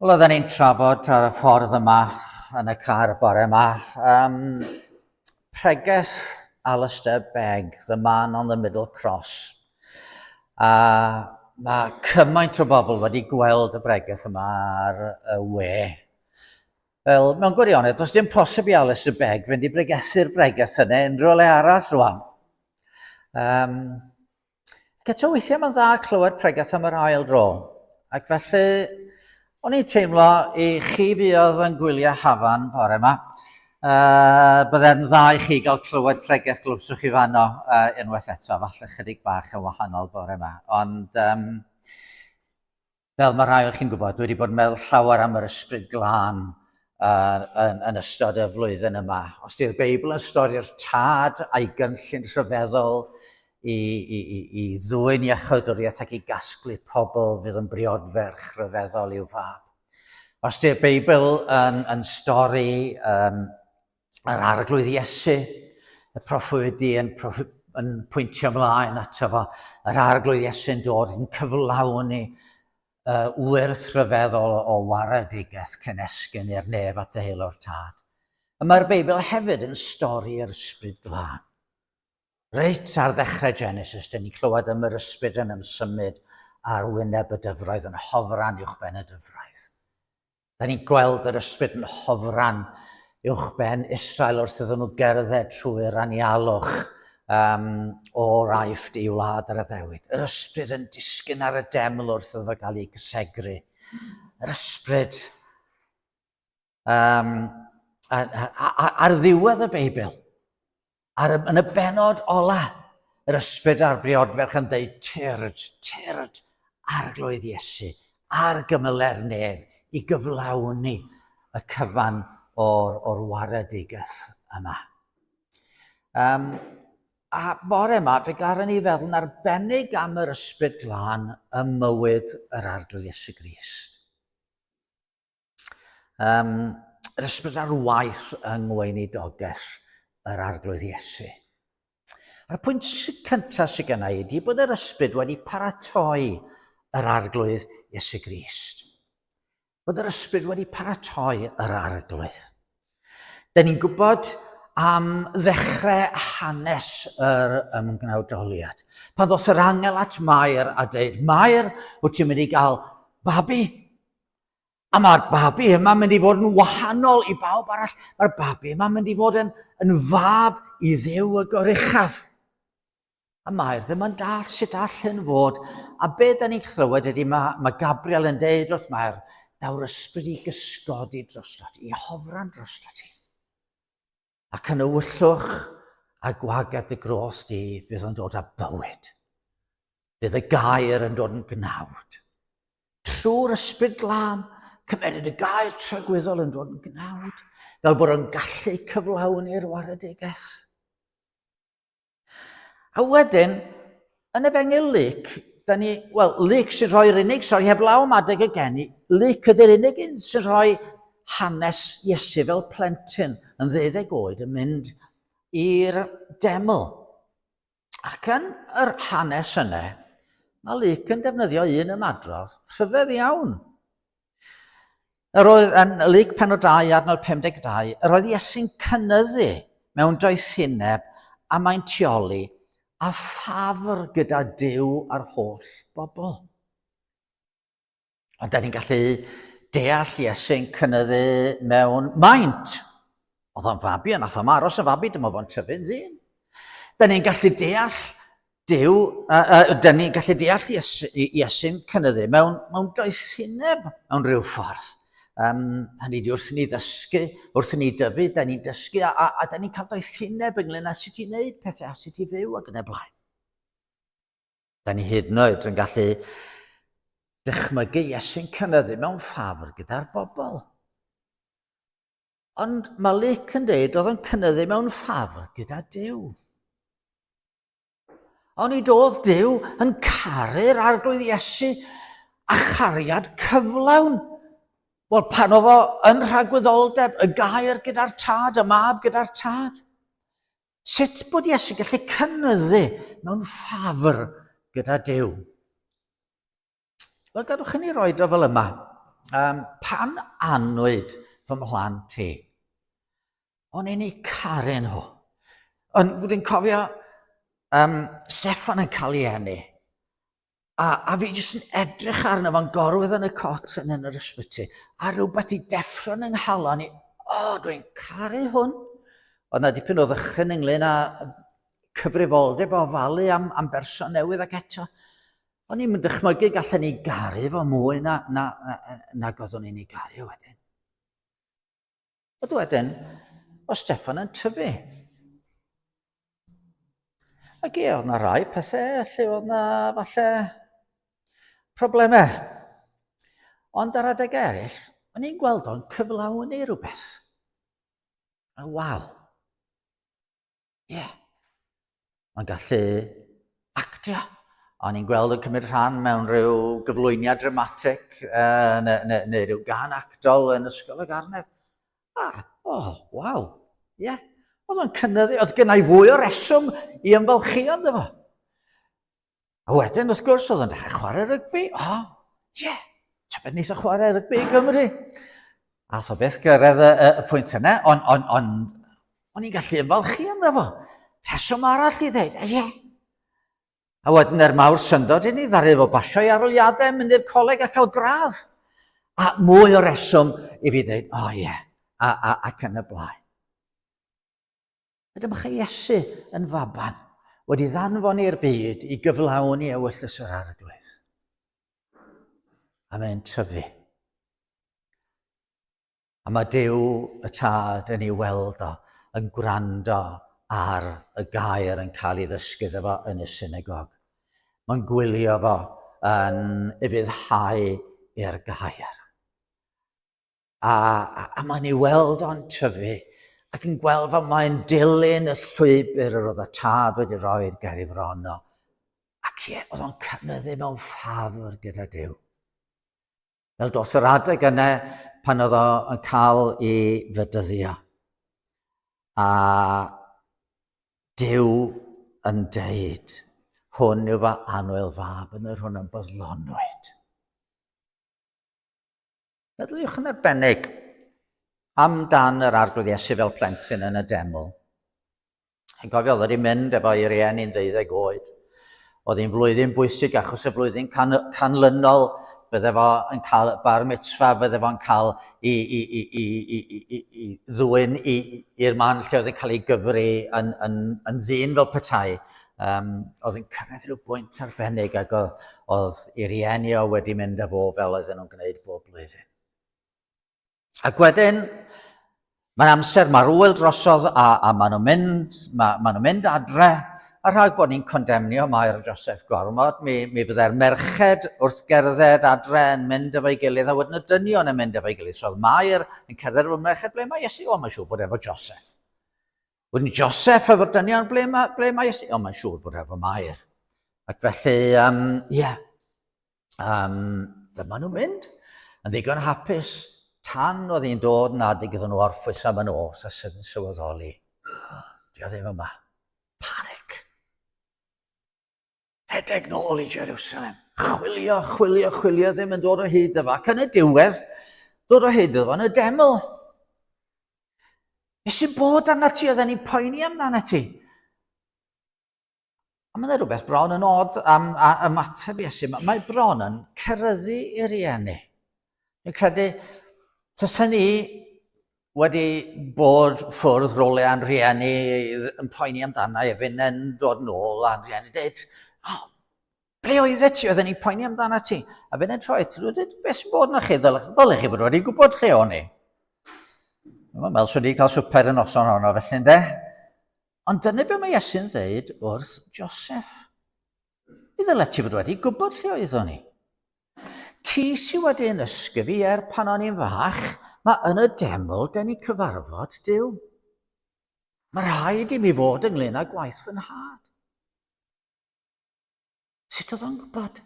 Wel, oedden ni'n trafod ar y ffordd yma yn y car bore yma. Um, pregeth Alistair Begg, The Man on the Middle Cross. A mae cymaint o bobl wedi gweld y bregeth yma ar y we. Wel, mewn gwirionedd, does dim posib i Alistair Begg fynd i bregethu'r bregeth yna unrhyw le arall rwan. Um, ac eto weithiau mae'n dda clywed pregeth am yr ail dro. Ac felly, o'n i'n teimlo i chi fuodd yn gwylio Hafan bore yma, uh, byddai'n dda i chi gael clywed pregeth glywswch chi fanno uh, unwaith eto, falle chydig bach yn wahanol bore yma. Ond um, Fel mae rhai o chi'n gwybod, dwi wedi bod yn meddwl llawer am yr ysbryd glân uh, yn, yn ystod y flwyddyn yma. Os di'r Beibl yn stori'r tad a'i gynllun rhyfeddol i, i, i, i ddwyn iachawdwriaeth ac i gasglu pobl fydd yn briodferch rhyfeddol i'w fab. Os di'r Beibl yn, yn stori um, yr arglwydd Iesu, y proffwydi yn, proff, yn pwyntio ymlaen ato fo, yr arglwydd Iesu'n dod yn cyflawni uh, wyrth rhyfeddol o waredigaeth cyn esgyn i'r nef at ddehelo'r tad. A mae'r Beibl hefyd yn stori yr ysbryd glân. Reit ar ddechrau Genesis, dyn ni'n clywed am yr ysbryd yn ymsymud ar wyneb y dyfroedd yn hofran uwchben y dyfroedd. Da ni'n gweld yr ysbryd yn hofran uwchben Israel wrth iddyn nhw gerdded trwy'r anialwch um, o'r Aifft i wlad yr addewid. Yr ysbryd yn disgyn ar y deml wrth iddo fo gael ei gysegru. Yr ysbryd um, Ar ddiwedd y Beibl, ar y, yn y benod ola, yr ysbryd a'r briodferch yn dweud, tyrd, tyrd, arglwydd Iesu, ar gymyle'r nef i gyflawni y cyfan o'r, or waredigaeth yma. Um, a bore yma, fe garen ni feddwl yn arbennig am yr ysbryd glân ym mywyd yr Arglwydd Iesu Grist. Um, yr ysbryd ar waith yng ngweinidogaeth yr Arglwydd Iesu. A'r pwynt cyntaf sydd genna i ydy bod yr ysbryd wedi paratoi yr Arglwydd Iesu Grist. Bod yr ysbryd wedi paratoi yr Arglwydd. Da ni'n gwybod am ddechrau hanes yr ymgnawdoliad. Pan ddoth yr angel at Mair a dweud, Mair, wyt ti'n mynd i gael babi? A mae'r babi yma'n mynd i fod yn wahanol i bawb arall. Mae'r babi yma'n mynd i fod yn, yn fab i Dduw y goruchaf. A mae'r ddim yn dall sut all hyn fod. A be da ni'n clywed ydy mae, mae Gabriel yn deud wrth Mair, daw'r ysbryd i gysgodi drostot, i hofran drostot ti. Ac yn y wyllwch a gwaged dy groth di fydd yn dod â bywyd. Fydd y gair yn dod yn gnawd. Trwy'r ysbryd glân, cymeryd y gair tragwyddol yn dod yn gnawd, fel bod o'n gallu cyflawni'r waredigaeth. A wedyn, yn Efengyl Luc, da ni, wel, Luc sy'n rhoi'r unig, sori, heblaw am adeg y geni, Luc ydy'r unig un sy'n rhoi hanes Iesu fel plentyn yn ddeuddeg oed yn mynd i'r deml. Ac yn yr hanes yna, mae Luc yn defnyddio un ymadrodd rhyfedd iawn. Yr oedd yn Luc penod 2, adnod 52, yr oedd Iesu'n cynyddu mewn doethineb a maintioli a ffafr gyda Duw a'r holl bobl. Ond da ni'n gallu deall Iesu'n cynyddu mewn maint. Oedd o'n fabi, ond nath o'm aros yn fabi, dyma fo'n tyfu'n ddyn. Da ni'n gallu deall Duw, uh, uh, da ni'n gallu deall Iesu, Iesu'n cynyddu mewn, mewn doethineb mewn rhyw ffordd. Um, hynny ydy wrth i ni ddysgu, wrth i ni dyfu, da ni'n dysgu a, a, a da ni'n cael doethineb ynglyn â sut i wneud pethau a sut i fyw ac yn y blaen. Da ni hyd yn oed yn gallu dychmygu Iesu'n cynyddu mewn ffafr gyda'r bobl. Ond mae Luc yn dweud oedd yn cynyddu mewn ffafr gyda Duw. Ond nid oedd Duw yn caru'r arglwydd Iesu a chariad cyflawn. Wel, pan oedd o yn rhagwyddoldeb, y gair gyda'r tad, y mab gyda'r tad. Sut bod Iesu gallu cynyddu mewn ffafr gyda Duw? Wel, gadwch i ni roed o fel yma. Um, pan anwyd fy mhlant i, o'n i'n eu caru nhw. Ond dwi'n cofio um, Steffan yn cael ei eni. A, a fi jyst yn edrych arno fo'n gorwedd yn y cot yn, yn yr ysbyty. A rhywbeth i deffro'n yng nghalon i, o, oh, dwi'n caru hwn. Oedd na dipyn o ddychryn ynglyn â cyfrifoldeb o ofalu am, am berson newydd ac eto. O'n i'n dychmygu gallen ni garu fo mwy na, na, na, nag oeddwn i'n ei garu wedyn. Ond wedyn, o Steffan yn tyfu. Ac ie, oedd na rai pethau lle oedd na falle problemau. Ond ar adeg eraill, o'n i'n gweld o'n cyflawni rhywbeth. A waw. Ie. Yeah. Mae'n gallu actio. O'n i'n gweld yn cymryd rhan mewn rhyw gyflwyniad dramatic uh, neu, neu, neu rhyw gan actol yn Ysgol y Garnedd. Ah, oh, waw, ie. Yeah. Oedd o'n cynyddu, oedd gennau fwy o reswm i ymfalchio ynddo fo. A wedyn, wrth gwrs, oedd o'n dechrau chwarae rygbi. O, oh, ie, yeah, tybed neith o chwarae rygbi i Gymru. A so beth gyrraedd y, y, y pwynt yna, ond on, on, on i'n gallu ymfalchu ynddo fo. Rheswm arall i ddeud, ie. Yeah. A wedyn er mawr syndod i ni, ddaru fo basio i aroliadau, mynd i'r coleg a cael gradd. A mwy o reswm i fi ddeud, o oh, ie, yeah, a, a, ac yn y blaen. A dyma chi Iesu yn faban, wedi ddanfon i'r byd i gyflawni ewyllys yr arglwydd. A mae'n tyfu. A mae Duw y Tad yn ei weld o, yn gwrando ar y gair yn cael ei ddysgu iddo fo yn y synagog. Mae'n gwylio fo yn ufuddhau i'r gair. A, a, a mae'n ei weld o'n tyfu ac yn gweld fel mae'n dilyn y llwybr yr oedd y tad wedi rhoi ger ei fron o. Ac ie, oedd o'n cynyddu mewn ffafr gyda Duw. Fel dros yr adeg yna pan oedd o yn cael ei fedyddio. A Duw yn deud, hwn yw fy annwyl fab yn yr hwn yn boddlonwyd. Meddyliwch yn arbennig amdan yr Arglwydd Iesu fel plentyn yn y deml. Yn cofio, oedd wedi mynd efo ei rieni'n ddeuddeg oed. Oedd hi'n flwyddyn bwysig achos y flwyddyn can, canlynol bydde fo yn cael bar mitzvah, bydde fo'n cael i, i, i, i, i, i, i ddwyn i'r man lle oedd yn cael ei gyfri yn, yn, yn ddyn fel petai. Um, oedd yn cyrraedd rhyw bwynt arbennig ac oedd, oedd ei rieni o wedi mynd â fo fel oedden nhw'n gwneud bob blwyddyn. Ac wedyn, mae'n amser, mae'r wyl drosodd a, a maen nhw'n mynd, ma, maen nhw'n mynd adre, a rhag bod ni'n condemnio Mair a Joseph gormod, mi, mi fyddai'r merched wrth gerdded adre yn mynd efo'i gilydd, a wedyn y dynion yn mynd efo'i gilydd. So oedd Mair yn cerdded efo'r merched, ble mae Iesu? O, mae'n siŵr bod efo Joseph. Wedyn Joseph efo'r dynion, ble mae, ble mae Iesu? O, mae'n siŵr bod efo Mair. Ac felly, um, ie, yeah, Um, dyma nhw'n mynd, yn ddigon hapus, tan oedd hi'n dod yn adeg iddyn nhw orffwys am y nos a sydd yn sylweddoli. Di o ddim yma. Panic. Rhedeg nôl i Jerusalem. Chwilio, chwilio, chwilio, ddim yn dod o hyd iddo. Ac yn y diwedd, dod o hyd iddo yn y deml. Be sy'n bod arna ti? Oedden ni'n poeni amdana ti. A mae yna rhywbeth bron yn od am a, ymateb Iesu. Mae, mae bron yn ceryddu i rieni. Dwi'n credu, tysen ni wedi bod ffwrdd rhywle a'n rhieni yn poeni amdana i, a yn dod nôl a'n rhieni dweud, oh, ble oeddet ti? Oedden ni'n poeni amdana ti. A fi'n troi, ti'n dweud, beth sy'n bod na chi? Ddylech, ddylech chi fod wedi gwybod lle o'n i. Mae'n meddwl, swn i cael swper y noson honno, felly ynde? Ond dyna be mae Iesu'n dweud wrth Joseph. Mi ddylet ti fod wedi gwybod lle oeddwn i. Ti sydd wedi yn ysgu fi er pan o'n i'n fach, mae yn y deml den ni cyfarfod Duw. Mae rhaid i mi fod ynglyn â gwaith fy nhad. Sut oedd o'n gwybod?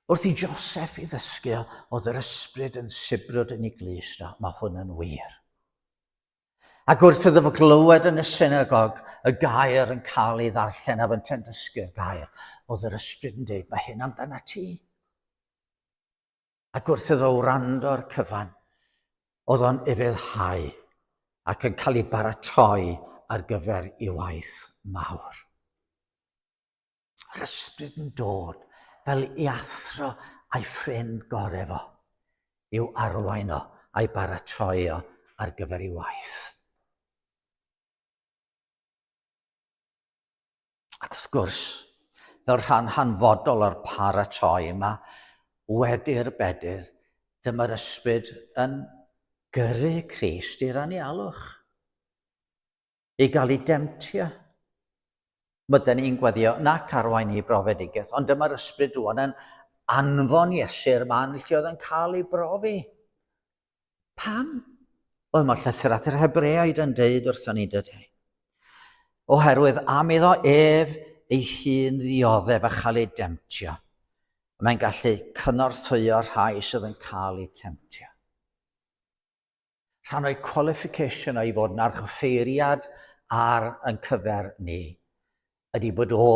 Wrth i Joseph i ddysgu, oedd yr ysbryd yn sibrwd yn ei glust o, mae hwn yn wir. Ac wrth iddo fo glywed yn y synagog y gair yn cael ei ddarllen a fynte'n dysgu'r gair, oedd yr ysbryd yn dweud, mae hyn amdana ti. Ac wrth iddo wrando'r cyfan, oedd o'n ufuddhau ac yn cael ei baratoi ar gyfer ei waith mawr. Yr ysbryd yn dod fel i athro a'i ffrind gore fo, i'w arwain o a'i baratoi o ar gyfer ei waith. Ac wrth gwrs, fel rhan hanfodol o'r paratoi yma, wedi'r bedydd, dyma'r ysbryd yn gyrru Crist i'r anialwch. I gael ei demtio. Bydden ni'n gweddio nac arwain i brofedigaeth, ond dyma'r ysbryd rwan yn anfon Iesu'r man lle oedd yn cael ei brofi. Pam? Wel, mae'r llythyr at yr Hebreaid yn deud wrthon ni, dydy. Oherwydd am iddo ef ei hun ddioddef a chael ei demtio, mae'n gallu cynorthwyo rhai sydd yn cael eu temtio. Rhan o'i qualification o i fod yn archoffeiriad ar yn cyfer ni ydy bod o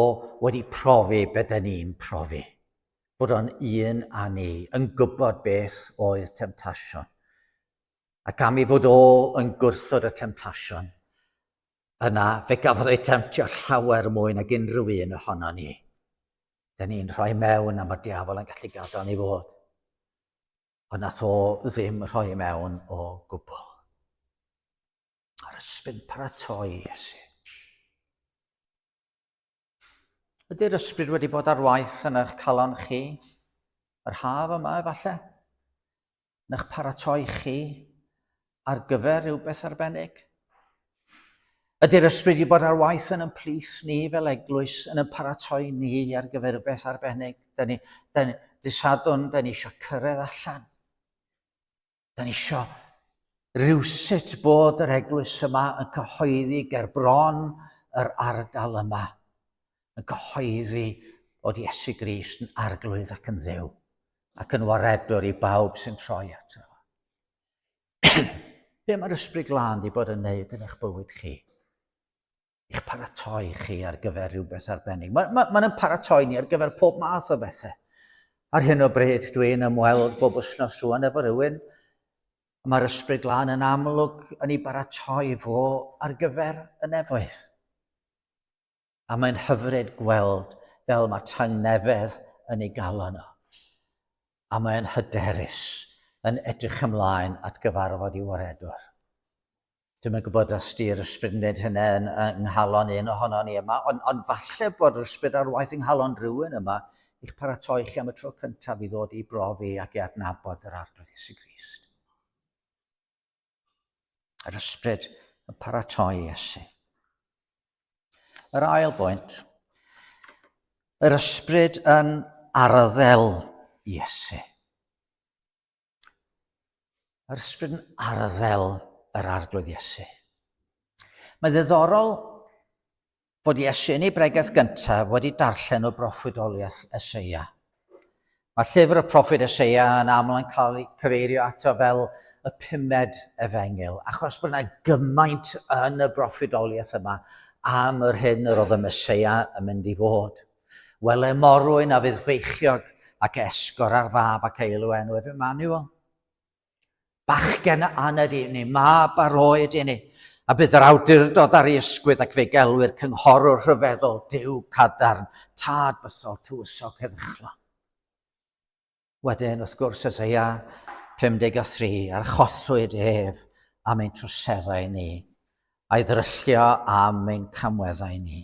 wedi profi be da ni'n profi. Bod o'n un â ni, yn gwybod beth oedd temtasiwn. Ac am ei fod o yn gwrthod y temtasiwn, yna fe gafodd ei temtio llawer mwy nag unrhyw un ohono ni. Da ni'n rhoi mewn am y diafol yn gallu gadael ni fod. Ond nath o ddim rhoi i mewn o gwbl. A'r ysbryd paratoi Iesu. Ydy'r ysbryd wedi bod ar waith yn eich calon chi? Yr haf yma, efallai? Yn eich paratoi chi? ar gyfer rhywbeth arbennig? Ydy'r ysbryd i bod ar waith yn yn plith ni fel eglwys, yn yn paratoi ni ar gyfer rhywbeth arbennig? Da ni, da ni, disadwn, da ni eisiau cyrraedd allan. Da ni eisiau rhywsut bod yr eglwys yma yn cyhoeddi ger bron yr ardal yma, yn cyhoeddi bod Iesu Grist yn arglwydd ac yn ddew, ac yn waredwr i bawb sy'n troi ato. Be mae'r Ysbryd Glân wedi bod yn neud yn eich bywyd chi? I'ch paratoi chi ar gyfer rhywbeth arbennig. Mae'n ma, ma, ma paratoi ni ar gyfer pob math o bethau. Ar hyn o bryd, dwi'n ymweld bob wythnos rwan efo rhywun. Mae'r Ysbryd Glân yn amlwg yn ei baratoi fo ar gyfer y nefoedd. A mae'n hyfryd gweld fel mae tangnefedd yn ei galon o. A mae'n hyderus yn edrych ymlaen at gyfarfod i waredwr. Dwi'm yn gwybod os di'r ysbryd yn gwneud hynny yn, yng nghalon un ohono ni yma, ond, ond falle bod yr ysbryd ar waith yng nghalon rhywun yma i'ch paratoi chi am y tro cyntaf i ddod i brofi ac i adnabod yr Arglwydd Iesu Grist. Yr ysbryd yn paratoi Iesu. Yr ail bwynt, yr ysbryd yn arddel Iesu. Yr ysbryd yn arddel yr arglwydd Iesu. Mae ddiddorol fod Iesu yn ei bregeth gyntaf wedi darllen o broffwydoliaeth Eseia. Mae llyfr y proffwyd Eseia yn aml yn cael ei cyfeirio ato fel y pumed efengyl, achos bod yna gymaint yn y broffwydoliaeth yma am yr hyn yr oedd y Meseia yn mynd i fod. Wele morwyn a fydd feichiog ac esgor ar fab ac eilw enw ef Emmanuel. Bachgen a aned i ni, mab a roed i ni, a bydd yr awdurdod ar ei ysgwydd ac fe gelwir cynghorwr rhyfeddol, Duw cadarn, tad bythol, tywysog heddychlon. Wedyn, wrth gwrs, Eseia 53, archollwyd ef am ein troseddau ni, a'i ddryllio am ein camweddau ni.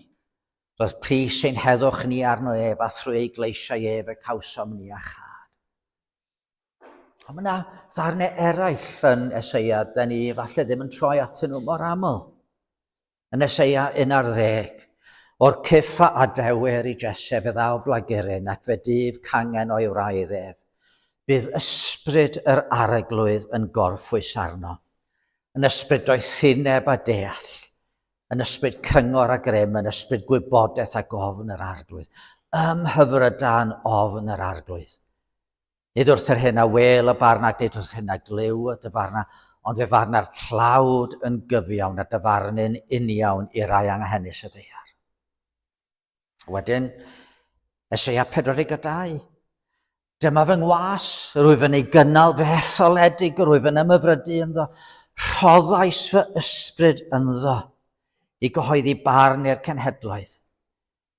Roedd pris ein heddwch ni arno ef, a thrwy ei gleisiau ef y cawsom ni a chad. Ond mae yna ddarnau eraill yn Eseia, da ni falle ddim yn troi atyn nhw mor aml. Yn Eseia 11, o'r cyff a adewir i Jesse fe ddaw blaguryn ac fe dyf cangen o'i wraidd ef. Bydd ysbryd yr arglwydd yn gorffwys arno, yn ysbryd doethineb a deall, yn ysbryd cyngor a grym, yn ysbryd gwybodaeth a gofn yr arglwydd. Ymhyfryda'n ofn yr arglwydd. Nid wrth yr hyn a wel y barn ac nid wrth hyn a glyw y dyfarna, ond fe farna'r tlawd yn gyfiawn a dyfarnu'n uniawn i rai anghenus y ddaear. Wedyn, Eseia 42. Dyma fy ngwas, rwyf yn ei gynnal, fy etholedig, rwyf yn ymhyfrydu ynddo. Rhoddais fy ysbryd ynddo i gyhoeddi barn i'r cenhedloedd.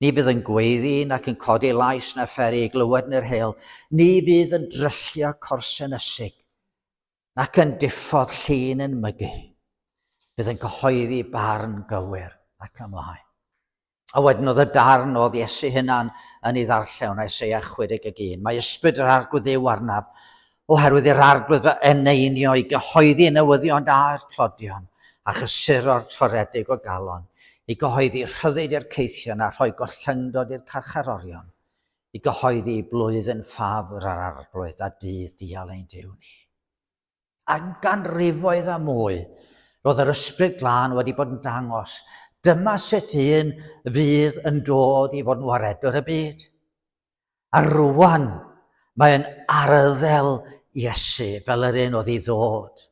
Ni fydd yn gweiddi nac yn codi lais na pheri ei glywed yn yr heol. Ni fydd yn dryllio corsen ysig, nac yn diffodd llun yn mygu. Bydd yn cyhoeddi barn gywir ac ymlaen. A wedyn oedd y darn oedd Iesu hunan yn ei ddarllen o Eseia 61. Mae ysbryd yr arglwydd Dduw arnaf, Oherwydd i'r Arglwydd fy eneinio i gyhoeddi newyddion da i'r tlodion, a chysuro'r toredig o galon, i gyhoeddi rhyddid i'r caethion a rhoi gollyngdod i'r carcharorion, i gyhoeddi blwyddyn ffafr yr Arglwydd a dydd dial ein Duw ni. Am ganrifoedd a mwy, roedd yr Ysbryd Glân wedi bod yn dangos, dyma sut un fydd yn dod i fod yn waredwr y byd. A rwan, mae'n arddel Iesu fel yr un oedd i ddod.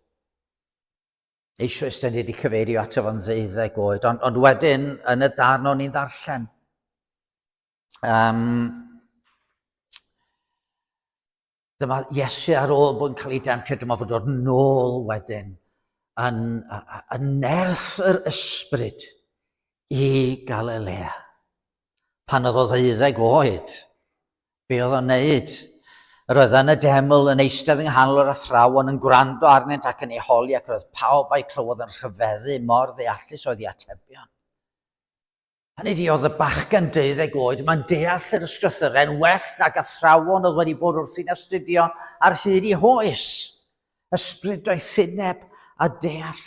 Eisoes, da ni wedi cyfeirio ato fo'n ddeuddeg oed, ond, ond wedyn yn y darn o'n i'n ddarllen. Um, dyma Iesu ar ôl bod yn cael ei demtio, dyma fod dod nôl wedyn yn, yn nerth yr ysbryd i Galilea. Pan oedd o ddeuddeg oed, be oedd o'n neud? Yr oedd yn y deml yn eistedd yng nghanol yr athrawon yn gwrando arnynt ac yn ei holi ac roedd pawb a'i clywodd yn rhyfeddu mor ddeallus oedd ei atebion. Hynny ydi, oedd y bachgen deuddeg oed yma'n deall yr ysgrythurau'n well nag athrawon oedd wedi bod wrthi'n astudio ar hyd i hoes. Ysbryd doethineb a deall.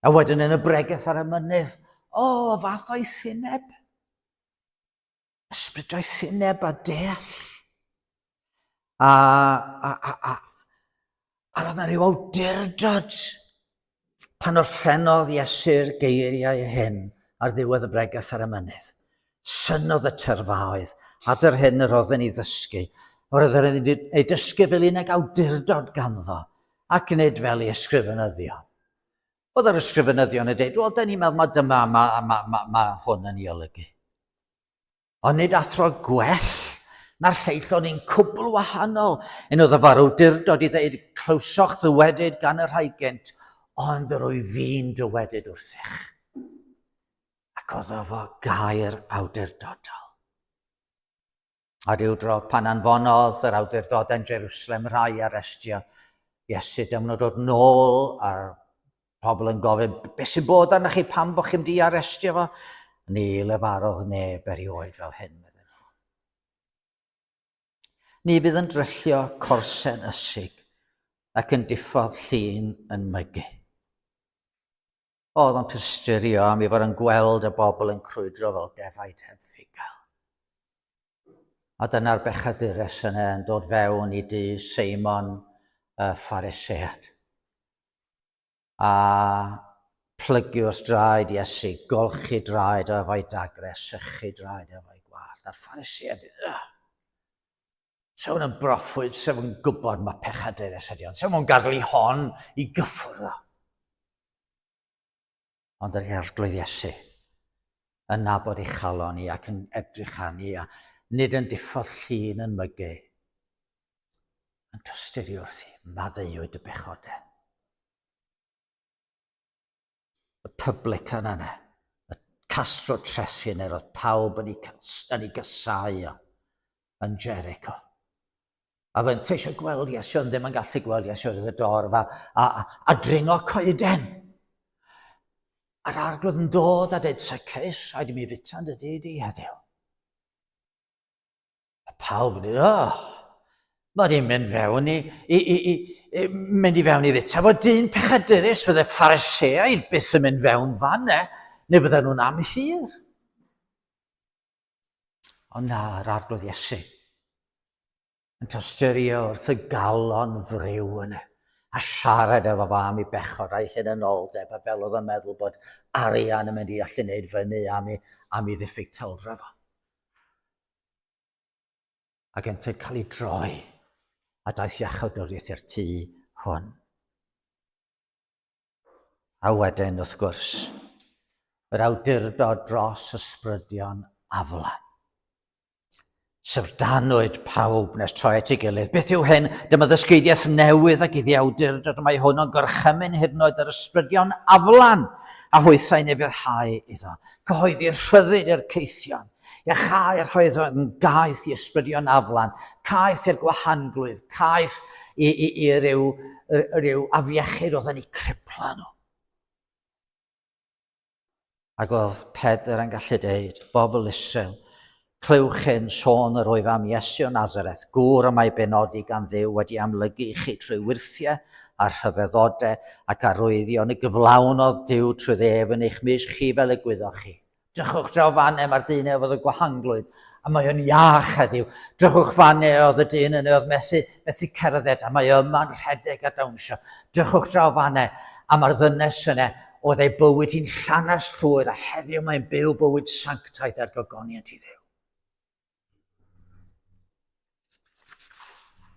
A wedyn yn y bregeth ar y mynydd, o, oh, fath oethineb. Ysbryd doethineb a deall. A, a, a, a, a roedd yna rhyw awdurdod pan orffennodd Iesu'r geiriau hyn ar ddiwedd y bregeth ar y mynydd. Synodd y tyrfaoedd at yr hyn yr oedd yn ei ddysgu. Roedd yn ei dysgu fel un ag awdurdod ganddo, ac nid fel ei ysgrifenyddion. Oedd yr ysgrifenyddion yn dweud, wel, da ni'n meddwl mae dyma mae, mae, mae, mae hwn yn ei olygu. Ond nid athro gwell na'r lleill o'n un cwbl wahanol. Un oedd y farwdurdod i ddeud, clywsoch ddywedyd gan y rhai gynt, ond yr wyf fi'n dywedyd wrthych. Ac oedd o fo gair awdurdodol. A rhyw dro pan anfonodd yr awdurdodau yn Jerusalem rhai arestio Iesu, dyma nhw'n dod nôl a'r pobl yn gofyn, beth sy'n bod arnoch chi, pam bod chi'n mynd i arestio fo? Ni lefarodd neb erioed fel hyn, medden nhw. Ni fydd yn dryllio corsen ysig ac yn diffodd llun yn mygu. Oedd o'n tysturio am ei fod yn gweld y bobl yn crwydro fel defaid heb fugail. A dyna'r bechadures yna yn dod fewn i dŷ Seimon y Pharisead. A plygu wrth draed Iesu, golchi draed o efo'i dagre, sychu draed efo'i gwallt. A'r Pharisead, ugh! Sef hwn yn broffwyd, sef yn gwybod mae pechadures ydi ond, sef hwn gadael i hon i gyffwrdd o. Ond yr Arglwydd Iesu yn nabod ei chalon i ac yn edrych arni a nid yn diffodd llun yn mygu. Yn tosturi wrthi, maddeuwyd y bechodau. Y publican yna, y castro trethi yna, roedd pawb yn ei, yn ei gysau o, yn Jericho. A fe'n eisiau gweld Iesu, ond ddim yn gallu gweld Iesu oedd y dorf, a, a, a, a dringo coeden. A'r arglwydd yn dod a dweud, Zacchaeus, rhaid i mi fita yn dy dŷ di heddiw. A pawb yn dweud, oh, mae di'n mynd fewn i, i, i, i, i, mynd i fewn i fita fo dyn pechadurus, fydde Phariseaid byth yn mynd fewn fan e, neu fydden nhw'n amhir. Ond na, yr arglwydd Iesu yn tosturio wrth y galon friw yna a siarad efo fo am ei bechod a'i hunanoldeb a fel oedd yn meddwl bod arian yn mynd i allu wneud fyny am ei, am ei ddiffyg taldra fo. Ac yntau'n cael ei droi a daeth iachawdwriaeth i'r tŷ hwn. A wedyn, wrth gwrs, yr awdurdod dros ysbrydion aflan. Syfrdanwyd pawb nes troi at ei gilydd. Beth yw hyn? Dyma ddysgeidiaeth newydd ac iddi awdurdod mae hwn o'n gorchymyn hyd yn oed yr ysbrydion aflan a hwythau'n ufuddhau iddo. Cyhoeddi rhyddid i'r caethion. Iachau'r rhai oedd yn gaeth i ysbrydion aflan, caeth i'r gwahanglwyf, caeth i, i, i ryw, ryw afiechyd oedd yn eu cripla nhw. Ac oedd Pedr yn gallu deud, bobl Israel, clywch hyn, sôn yr wyf am Iesu o Nazareth, gŵr y mae benodi gan Dduw wedi amlygu i chi trwy wyrthiau a rhyfeddodau ac arwyddion y gyflawnodd Duw trwy ef yn eich mysg chi fel y gwyddoch chi. Drychwch draw fan e, mae'r dyn e oedd y gwahanglwydd, a mae o'n iach heddiw. Drychwch fan e oedd y dyn yna oedd methu, methu cerdded, a mae yma'n rhedeg a dawnsio. Drychwch draw fan e, a mae'r ddynes yna oedd ei bywyd hi'n llanast llwyr, a heddiw mae'n byw bywyd sanctaidd er gogoniant i Dduw.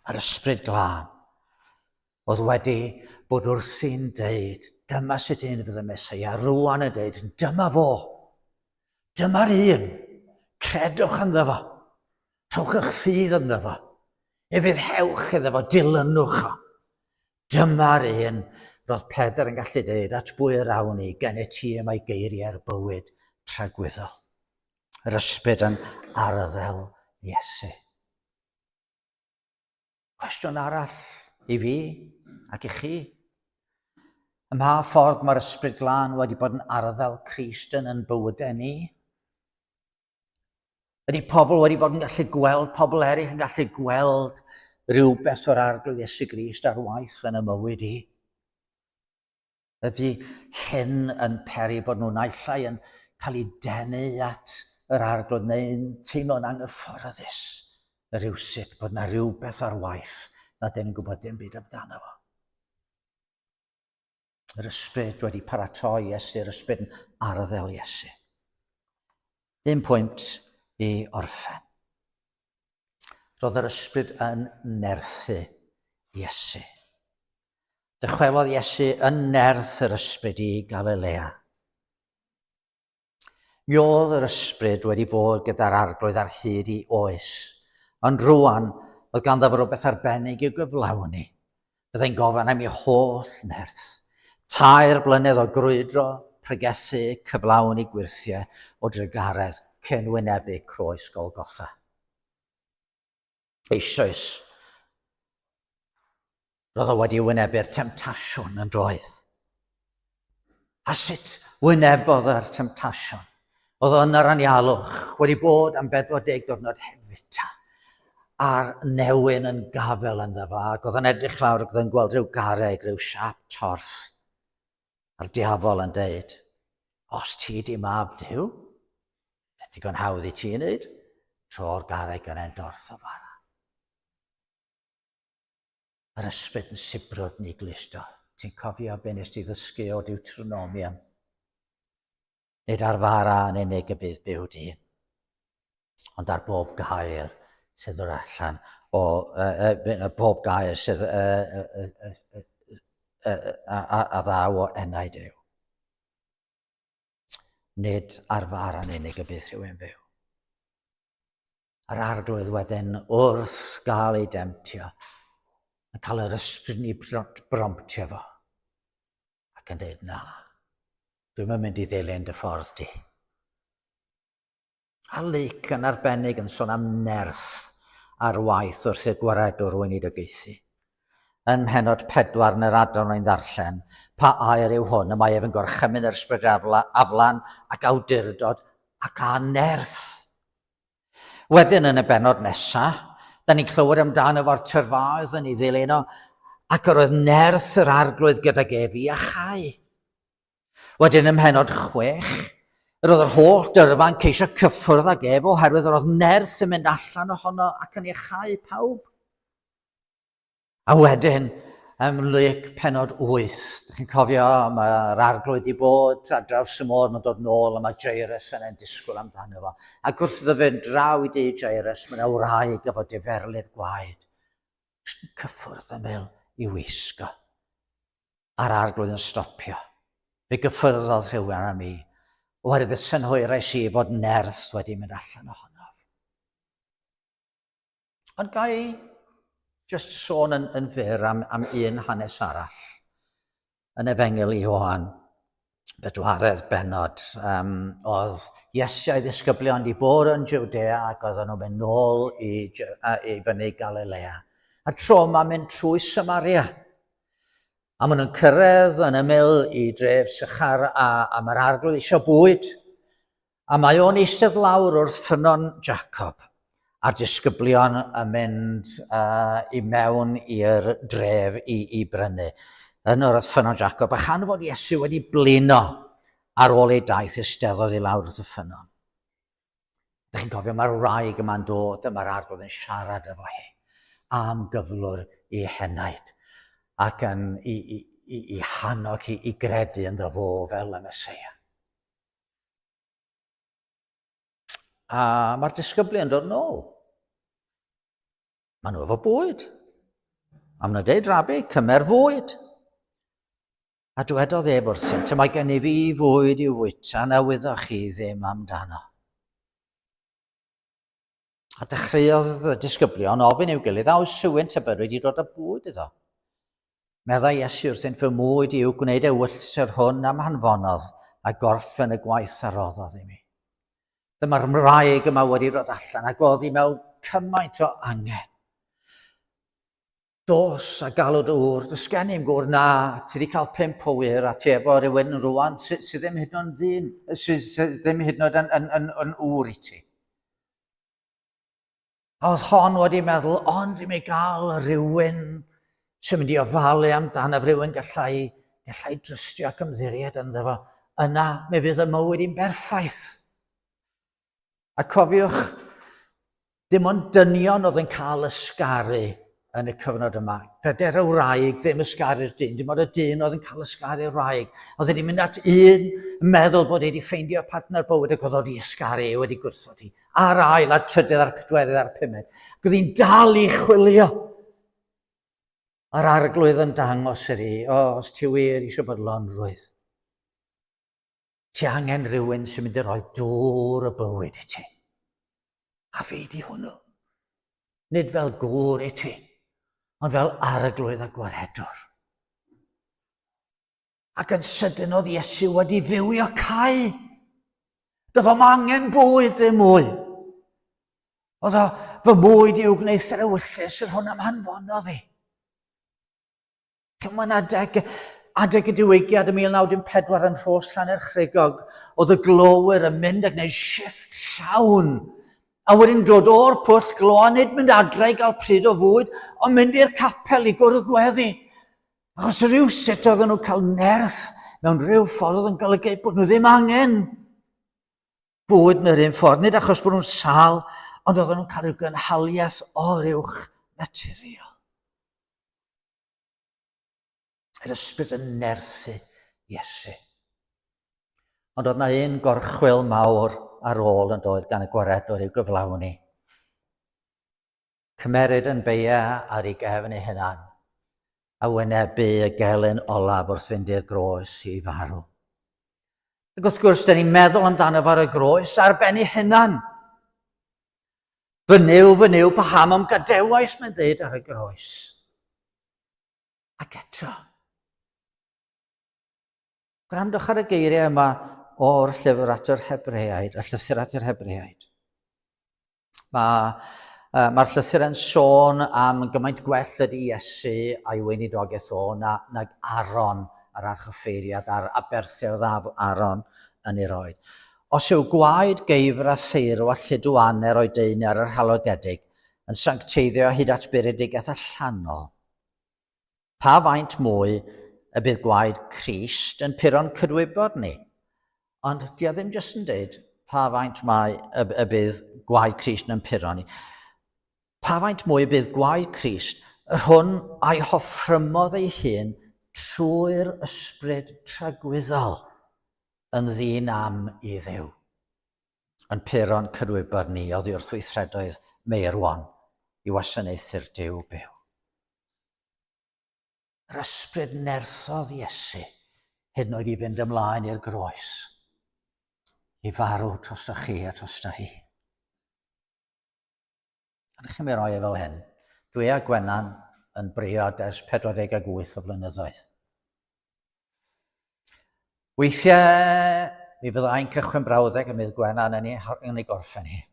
Yr ysbryd glân oedd wedi bod wrthi'n deud, dyma sut un fydd y Mesoea, rwan yn deud, dyma fo, dyma'r un, credwch ynddo fo, rhowch eich ffydd ynddo fo, ufuddhewch iddo fo, dilynwch o. Dyma'r un roedd Pedr yn gallu deud, at bwy yr awn ni, gen i ti y mae geiriau'r bywyd tragwyddol. Yr ysbryd yn arddel Iesu. Cwestiwn arall i fi ac i chi. Ym mha ffordd mae'r ysbryd glân wedi bod yn arddel Crist yn yn bywydau ni? Ydy pobl wedi bod yn gallu gweld, pobl eraill yn gallu gweld rhywbeth o'r arglwydd Iesu Grist ar waith yn y mywyd i? Ydy hyn yn peri bod nhw naill ai yn cael eu denu at yr arglwydd neu'n teimlo'n anghyfforddus rhywsut bod yna rhywbeth ar waith na dyn ni'n gwybod dim byd amdano fo. Yr ysbryd wedi paratoi Iesu, yr ysbryd yn arddel Iesu. Un pwynt i orffen. Roedd yr ysbryd yn nerthu Iesu. Dychwelodd Iesu yn nerth yr ysbryd i Galilea. Mi oedd yr ysbryd wedi bod gyda'r arglwydd ar hyd i oes, ond rwan oedd ganddo fo rywbeth arbennig i'w gyflawni. Byddai'n gofyn am ei holl nerth. Tair blynedd o grwydro, pregethu, cyflawni gwyrthiau o drugaredd cyn wynebu croes Golgotha. Eisoes, roedd o wedi wynebu'r temtasiwn yn doedd. A sut wynebodd yr temtasiwn? Oedd o yn yr anialwch, wedi bod am 40 diwrnod heb fita, a'r newyn yn gafel ynddo fo, ac oedd o'n edrych lawr ac oedd o'n gweld rhyw garreg, rhyw siap torth. A'r diafol yn deud, os ti di mab Duw, Beth digon hawdd i ti wneud? Tro'r garreg yn endorth o fara. Yr ysbryd yn sibrwd ni glisto. Ti'n cofio be nes ti ddysgu o Deuteronomium? Nid ar fara yn unig y bydd byw dyn, ond ar bob gair sydd o'r allan o uh, uh, bob gair sydd uh, uh, uh, uh, uh, a, a, a ddaw o enau Duw. Nid ar fara'n unig y bydd rhywun byw. A'r arglwydd wedyn wrth gael ei demtio, yn cael yr ysbryd ni bromptio fo, ac yn dweud, na, dwi'n mynd i ddilyn dy ffordd di. A Luc yn arbennig yn sôn am nerth ar waith wrth i'r gwaredwr weinidogaethu. Yn mhenod 4 yn yr adran rwy'n ddarllen, pa air yw hwn y mae ef yn gorchymyn yr ysbryd aflan ac awdurdod ac â nerth. Wedyn yn y bennod nesaf, da ni'n clywed amdano fo'r tyrfaoedd yn ei ddilyn o, ac yr oedd nerth yr arglwydd gydag ef i achau. Wedyn ym mhenod 6, yr oedd yr holl dyrfa'n ceisio cyffwrdd ag ef oherwydd yr oedd nerth yn mynd allan ohono ac yn iachau pawb. A wedyn, ym Luc penod 8, dych chi'n cofio, mae'r arglwydd i bod ar draws y môr, mae'n dod nôl a mae Jairus yn ein disgwyl amdano fo. Ac wrth iddo fynd draw i dŷ Jairus, mae yna wraig efo diferlif gwaed. Jyst yn cyffwrdd ymyl i wisgo. a'r arglwydd yn stopio. Fe gyffyrddodd rhywun â mi, oherwydd y synhwyrais i fod nerth wedi mynd allan ohonof. Ond ga i just sôn yn, yn fyr am, am un hanes arall yn Efengyl Ioan, bedwaredd bennod. Um, oedd Iesu a'i ddisgyblion wedi bod yn Judea ac oedden nhw'n mynd nôl i, i fyny Galilea. A tro yma mynd trwy Samaria. A maen nhw'n cyrraedd yn ymyl i dref Sychar a, a mae'r arglwydd eisiau bwyd. A mae o'n eistedd lawr wrth ffynnon Jacob a'r disgyblion yn mynd uh, i mewn i'r dref i, i brynu. Yn o'r ffynnon Jacob, a chan fod Iesu wedi blino ar ôl ei daith, eisteddodd i lawr wrth y ffynnon. Dych chi'n cofio, mae'r wraig yma'n dod a mae'r arglwydd yn siarad efo hi am gyflwr i henaid ac yn i, i, i, i hannog hi i gredu ynddo fo fel y Meseia. A mae'r disgyblion yn dod nôl. Maen nhw efo bwyd. A maen nhw'n dweud, Rabi, cymer fwyd. A dwedodd ef wrthynt, Y mae gennyf fi fwyd i'w fwyta na wyddoch chi ddim amdano. A dechreuodd y disgyblion ofyn i'w gilydd, a oes rhywun tybed wedi dod â bwyd iddo? Meddai Iesu wrthynt, fy mwyd i yw gwneud ewyllys yr hwn am hanfonodd a gorffen y gwaith a roddodd i mi. Dyma'r wraig yma wedi dod allan ac oedd hi mewn cymaint o angen. Dos a galw dy ŵr, does gen i'm gŵr, na, ti wedi cael pump o wŷr a ti efo rhywun rwan sydd sy ddim hyd yn oed yn ddyn, sydd sy ddim hyd yn oed yn, yn, yn, yn ŵr i ti. A oedd hon wedi meddwl, ond i mi gael rhywun sy'n mynd i ofalu amdano, rhywun gallai gallai drystio ac ymddiried ynddo fo, yna mi fydd y mywyd i'n berffaith. A cofiwch, dim ond dynion oedd yn cael ysgaru yn y cyfnod yma. Feder y wraig ddim ysgaru'r dyn, dim ond y dyn oedd yn cael ysgaru'r wraig. Oedd wedi mynd at un yn meddwl bod wedi ffeindio partner bywyd ac oedd wedi ysgaru, wedi gwrthod hi. A'r ail, a'r trydydd, a'r pedwerydd, a'r pumed. Ac oedd hi'n dal i chwilio. A'r arglwydd yn dangos iddi, o, os ti wir eisiau bodlonrwydd, Ti angen rhywun sy'n mynd i roi dŵr y bywyd i ti. A fi di hwnnw. Nid fel gŵr i ti, ond fel arglwydd a gwaredwr. Ac yn sydyn oedd Iesu wedi fywio cae. Doedd o'm angen bwyd ddim mwy. Oedd o fy mwyd i'w gwneud yr ewyllys yr hwn am hanfonodd i. Mae'n adeg, adeg y diwygiad ym 1914 yn Rhos Llanerchrugog, oedd y glowyr yn mynd a gwneud shifft llawn. A wedyn dod o'r pwll glo a nid mynd adre i gael pryd o fwyd, ond mynd i'r capel i gwrdd gweddi. Achos rhywsut oedden nhw'n cael nerth mewn rhyw ffordd oedd yn golygu bod nhw ddim angen bwyd yn yr un ffordd, nid achos bod nhw'n sâl, ond oedden nhw'n cael rhyw gynhaliaeth oruwch naturiol. Yr ysbryd yn nerthu Iesu. Ond oedd na un gorchwyl mawr ar ôl yn doedd gan y gwaredwr i'w gyflawni. Cymeryd yn beia ar ei gefn ei hunan a wynebu y gelyn olaf wrth fynd i'r groes i farw. Ac wrth gwrs, dyn ni'n meddwl amdano fo ar y groes ar ben ei hunan. Fy Nuw, fy Nuw, paham am gadewais, mae'n dweud ar y groes. Ac eto, gwrandwch ar y geiriau yma o'r llyfr at yr Hebreaid, y llythyr at yr Hebreaid. Mae, uh, mae'r llythyr yn sôn am gymaint gwell ydy Iesu a'i weinidogaeth o na, nag Aaron, yr archoffeiriad a'r aberthau oedd Aaron yn ei roed. Os yw gwaed geifr a theirw a lludw aner o'i daenu ar yr halogedig yn sancteiddio hyd at buredigaeth allanol, pa faint mwy y bydd gwaed Crist yn puro'n cydwybod ni? Ond di o ddim jyst yn dweud pa faint mae y, y bydd gwaed Crist yn puro ni. Pa faint mwy y bydd gwaed Crist, yr hwn a'i hoffrymodd ei hun trwy'r ysbryd tragwyddol, yn ddyn am i Dduw, yn puro'n cydwybod ni oddi wrth weithredoedd meirwon i wasanaethu'r Duw byw. Yr ysbryd nerthodd Iesu hyd yn oed i fynd ymlaen i'r groes, i farw drosto chi a drosto hi. Ydych chi'n mi roi e fel hyn? Dwi a Gwenan yn briod ers 48 o flynyddoedd. Weithiau, mi fyddai'n cychwyn brawddeg a mi fydd Gwenan yn ei, yn ei gorffen hi.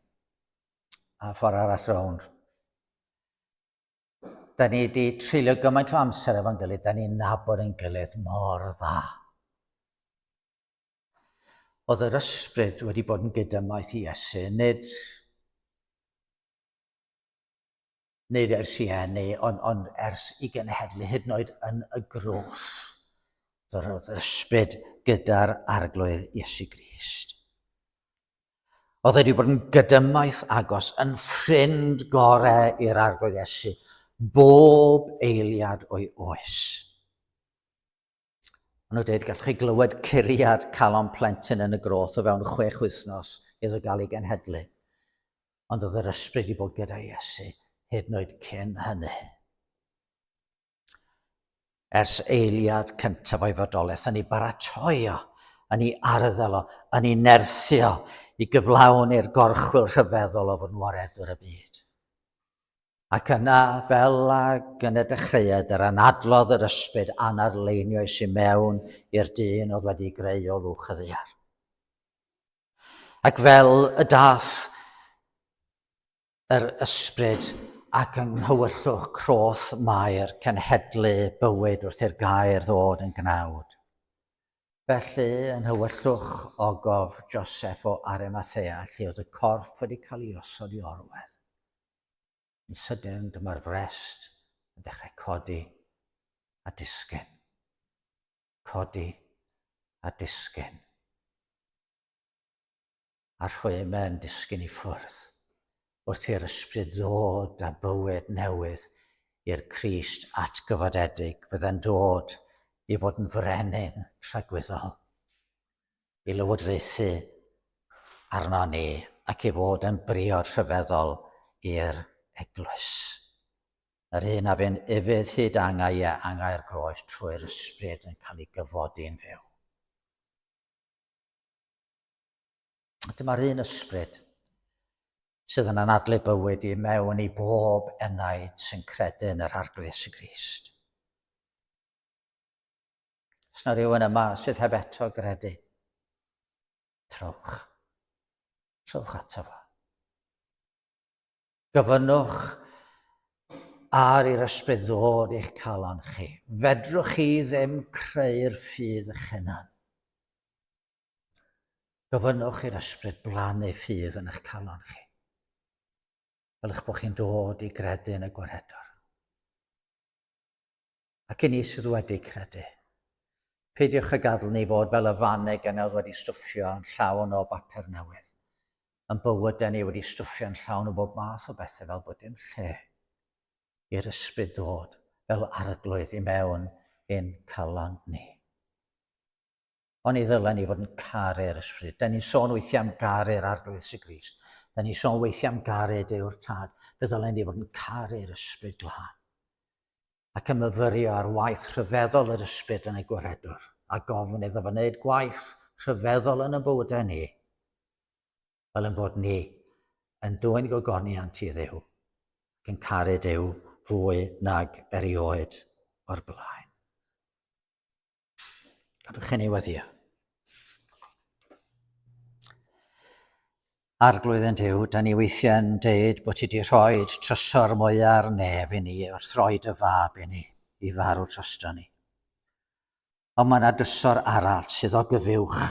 A ffordd arall rownd. Da ni wedi treulio gymaint o amser efo'n gilydd, da ni'n nabod yn gilydd mor dda. Oedd yr ysbryd wedi bod yn gydymaith i Iesu, nid, nid ers i eni, ond, ond ers i genhedlu, hyd yn oed yn y groth. Oedd yr ysbryd gyda'r arglwydd Iesu Grist. Oedd wedi bod yn gydymaith agos, yn ffrind gore i'r arglwydd Iesu, bob eiliad o'i oes. Maen nhw'n dweud gallwch chi glywed curiad calon plentyn yn y groth o fewn chwech wythnos iddo gael ei genhedlu. Ond oedd yr ysbryd i bod gyda Iesu hyd yn oed cyn hynny. Ers eiliad cyntaf o'i fodolaeth, yn ei baratoi o, yn ei arddel o, yn ei nerthu o i gyflawni'r gorchwyl rhyfeddol o fod yn waredwr y byd. Ac yna, fel ag yn y dechreuad, yr anadlodd yr ysbryd anarleinioes i mewn i'r dyn oedd wedi greu o lwch y ddaear. Ac fel y dath yr ysbryd ac yng nghywyllwch croth Mair cenhedlu bywyd wrth i'r gair ddod yn gnawd. Felly, yn nhywyllwch ogof Joseph o Arimathea, lle oedd y corff wedi cael ei osod i orwedd, Yn sydyn, dyma'r frest yn dechrau codi a disgyn. Codi a disgyn. A rhwymau yn disgyn i ffwrdd wrth i'r ysbryd ddod â bywyd newydd i'r Crist atgyfodedig fydde'n dod i fod yn frenin tragwyddol, i lywodraethu arno ni ac i fod yn briod rhyfeddol i'r eglwys. Yr un a fu'n ufudd hyd angau, ie, angau'r groes trwy'r ysbryd yn cael ei gyfodi'n fyw. Dyma'r un ysbryd sydd yn anadlu bywyd i mewn i bob enaid sy'n credu yn yr Arglwydd Iesu Grist. Os na rhywun yma sydd heb eto gredu, trowch. Trowch ato fo. Gofynnwch ar i'r ysbryd ddod i'ch calon chi. Fedrwch chi ddim creu'r ffydd eich hunan. Gofynnwch i'r ysbryd blannu ffydd yn eich calon chi. Fel eich bod chi'n dod i gredu yn y gwaredwr. Ac i ni sydd wedi credu. Peidiwch â gadael ni fod fel y faneg yna oedd wedi stwffio yn llawn o bapur newydd. Yn bywydau ni wedi stwffio yn llawn o bob math o bethau fel bod dim lle i'r ysbryd ddod fel arglwydd i mewn i'n calon ni. Oni ddylen ni fod yn caru'r ysbryd? Da ni'n sôn weithiau am garu'r Arglwydd Iesu Grist. Da ni'n sôn weithiau am garu Duw'r Tad. Fe ddylen ni fod yn caru'r ysbryd glân. Ac yn myfyrio ar waith rhyfeddol yr ysbryd yn ei gwaredwr. A gofyn iddo fo wneud gwaith rhyfeddol yn y bywydau ni. Fel yn bod ni yn dwyn gogoniant i Dduw ac yn caru Duw fwy nag erioed o'r blaen. Gadwch i ni weddio. Arglwydd yn Duw, da ni weithiau'n deud bod ti wedi rhoi trysor mwya'r nef i ni wrth roi dy fab i ni, i farw drosto ni. Ond mae yna drysor arall sydd o gyfuwch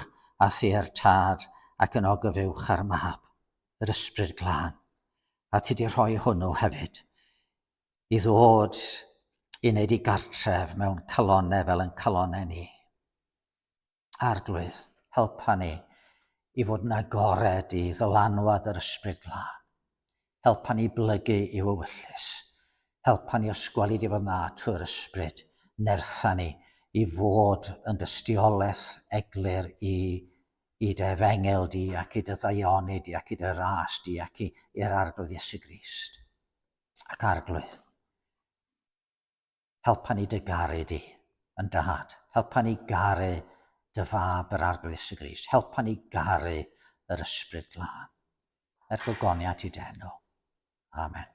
a thi'r tad ac yn o gyfuwch ar mab, yr ysbryd glân. A ti wedi rhoi hwnnw hefyd i ddod i wneud i gartref mewn calonau fel yn calonau ni. Arglwydd, helpa ni i fod yn agored i ddylanwad yr Ysbryd Glân. Helpa ni blygu i'w ewyllys. Helpa ni osgweli di fod na trwy'r Ysbryd. Nertha ni i fod yn dystiolaeth eglur i i dy efengyl di ac i dy ddaioni di ac i dy ras di ac i'r Arglwydd Iesu Grist. Ac Arglwydd, helpa ni dy garu di yn dad. Helpa ni garu dy fab yr Arglwydd Iesu Grist. Helpa ni garu yr Ysbryd Glân. Er gogoniant i dy enw. Amen.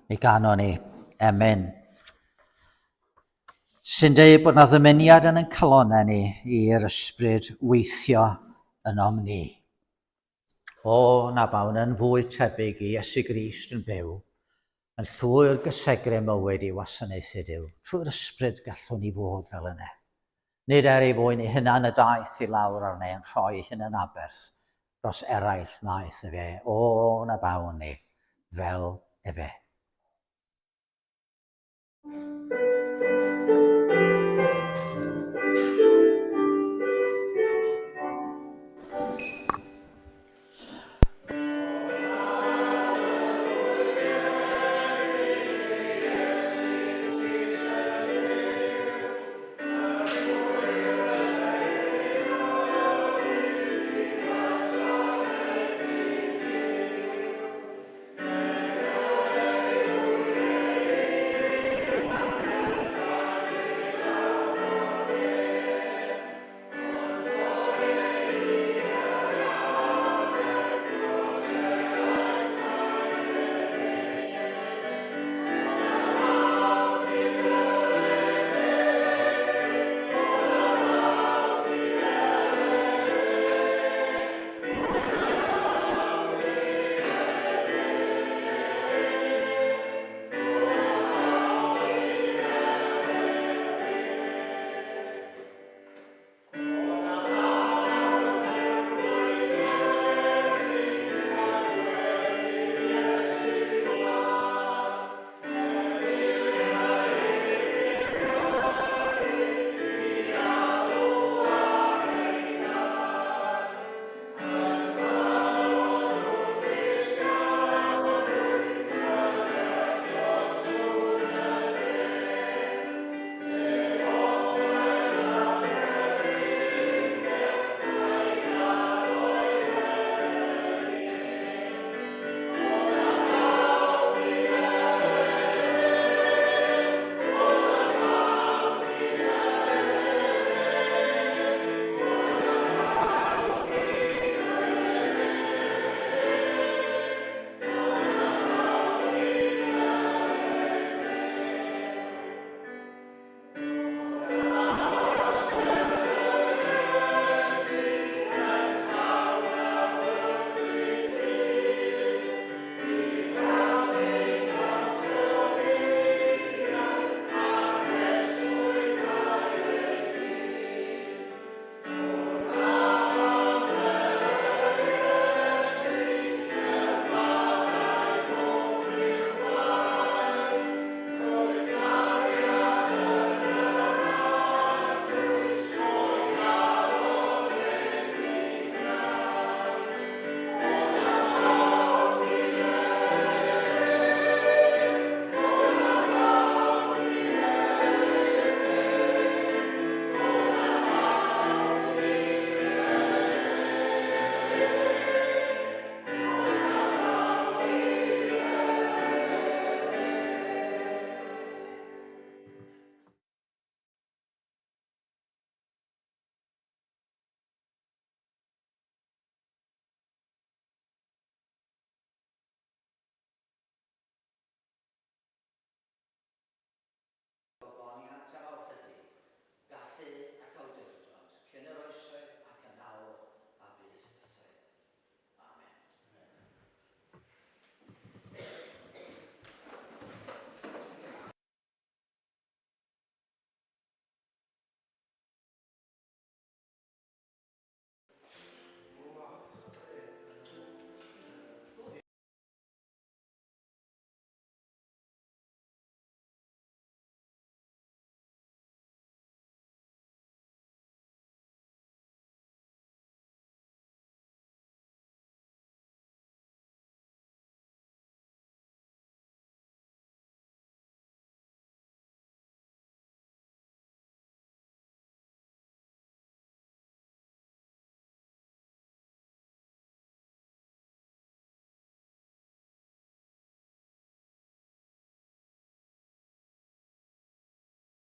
Mi ganon ni emyn sy'n deud bod na ddymuniad yn ein calonau ni i'r ysbryd weithio ynom ni. O, na bawn yn fwy tebyg i Iesu Grist yn byw, yn llwyr gysegru mywyd i wasanaethu Duw. Trwy'r ysbryd gallwn ni fod fel yna. Nid er ei fwyn ei hunan y daeth i lawr arni yn rhoi hunan aberth dros eraill wnaeth efe, o, na bawn ni fel efe.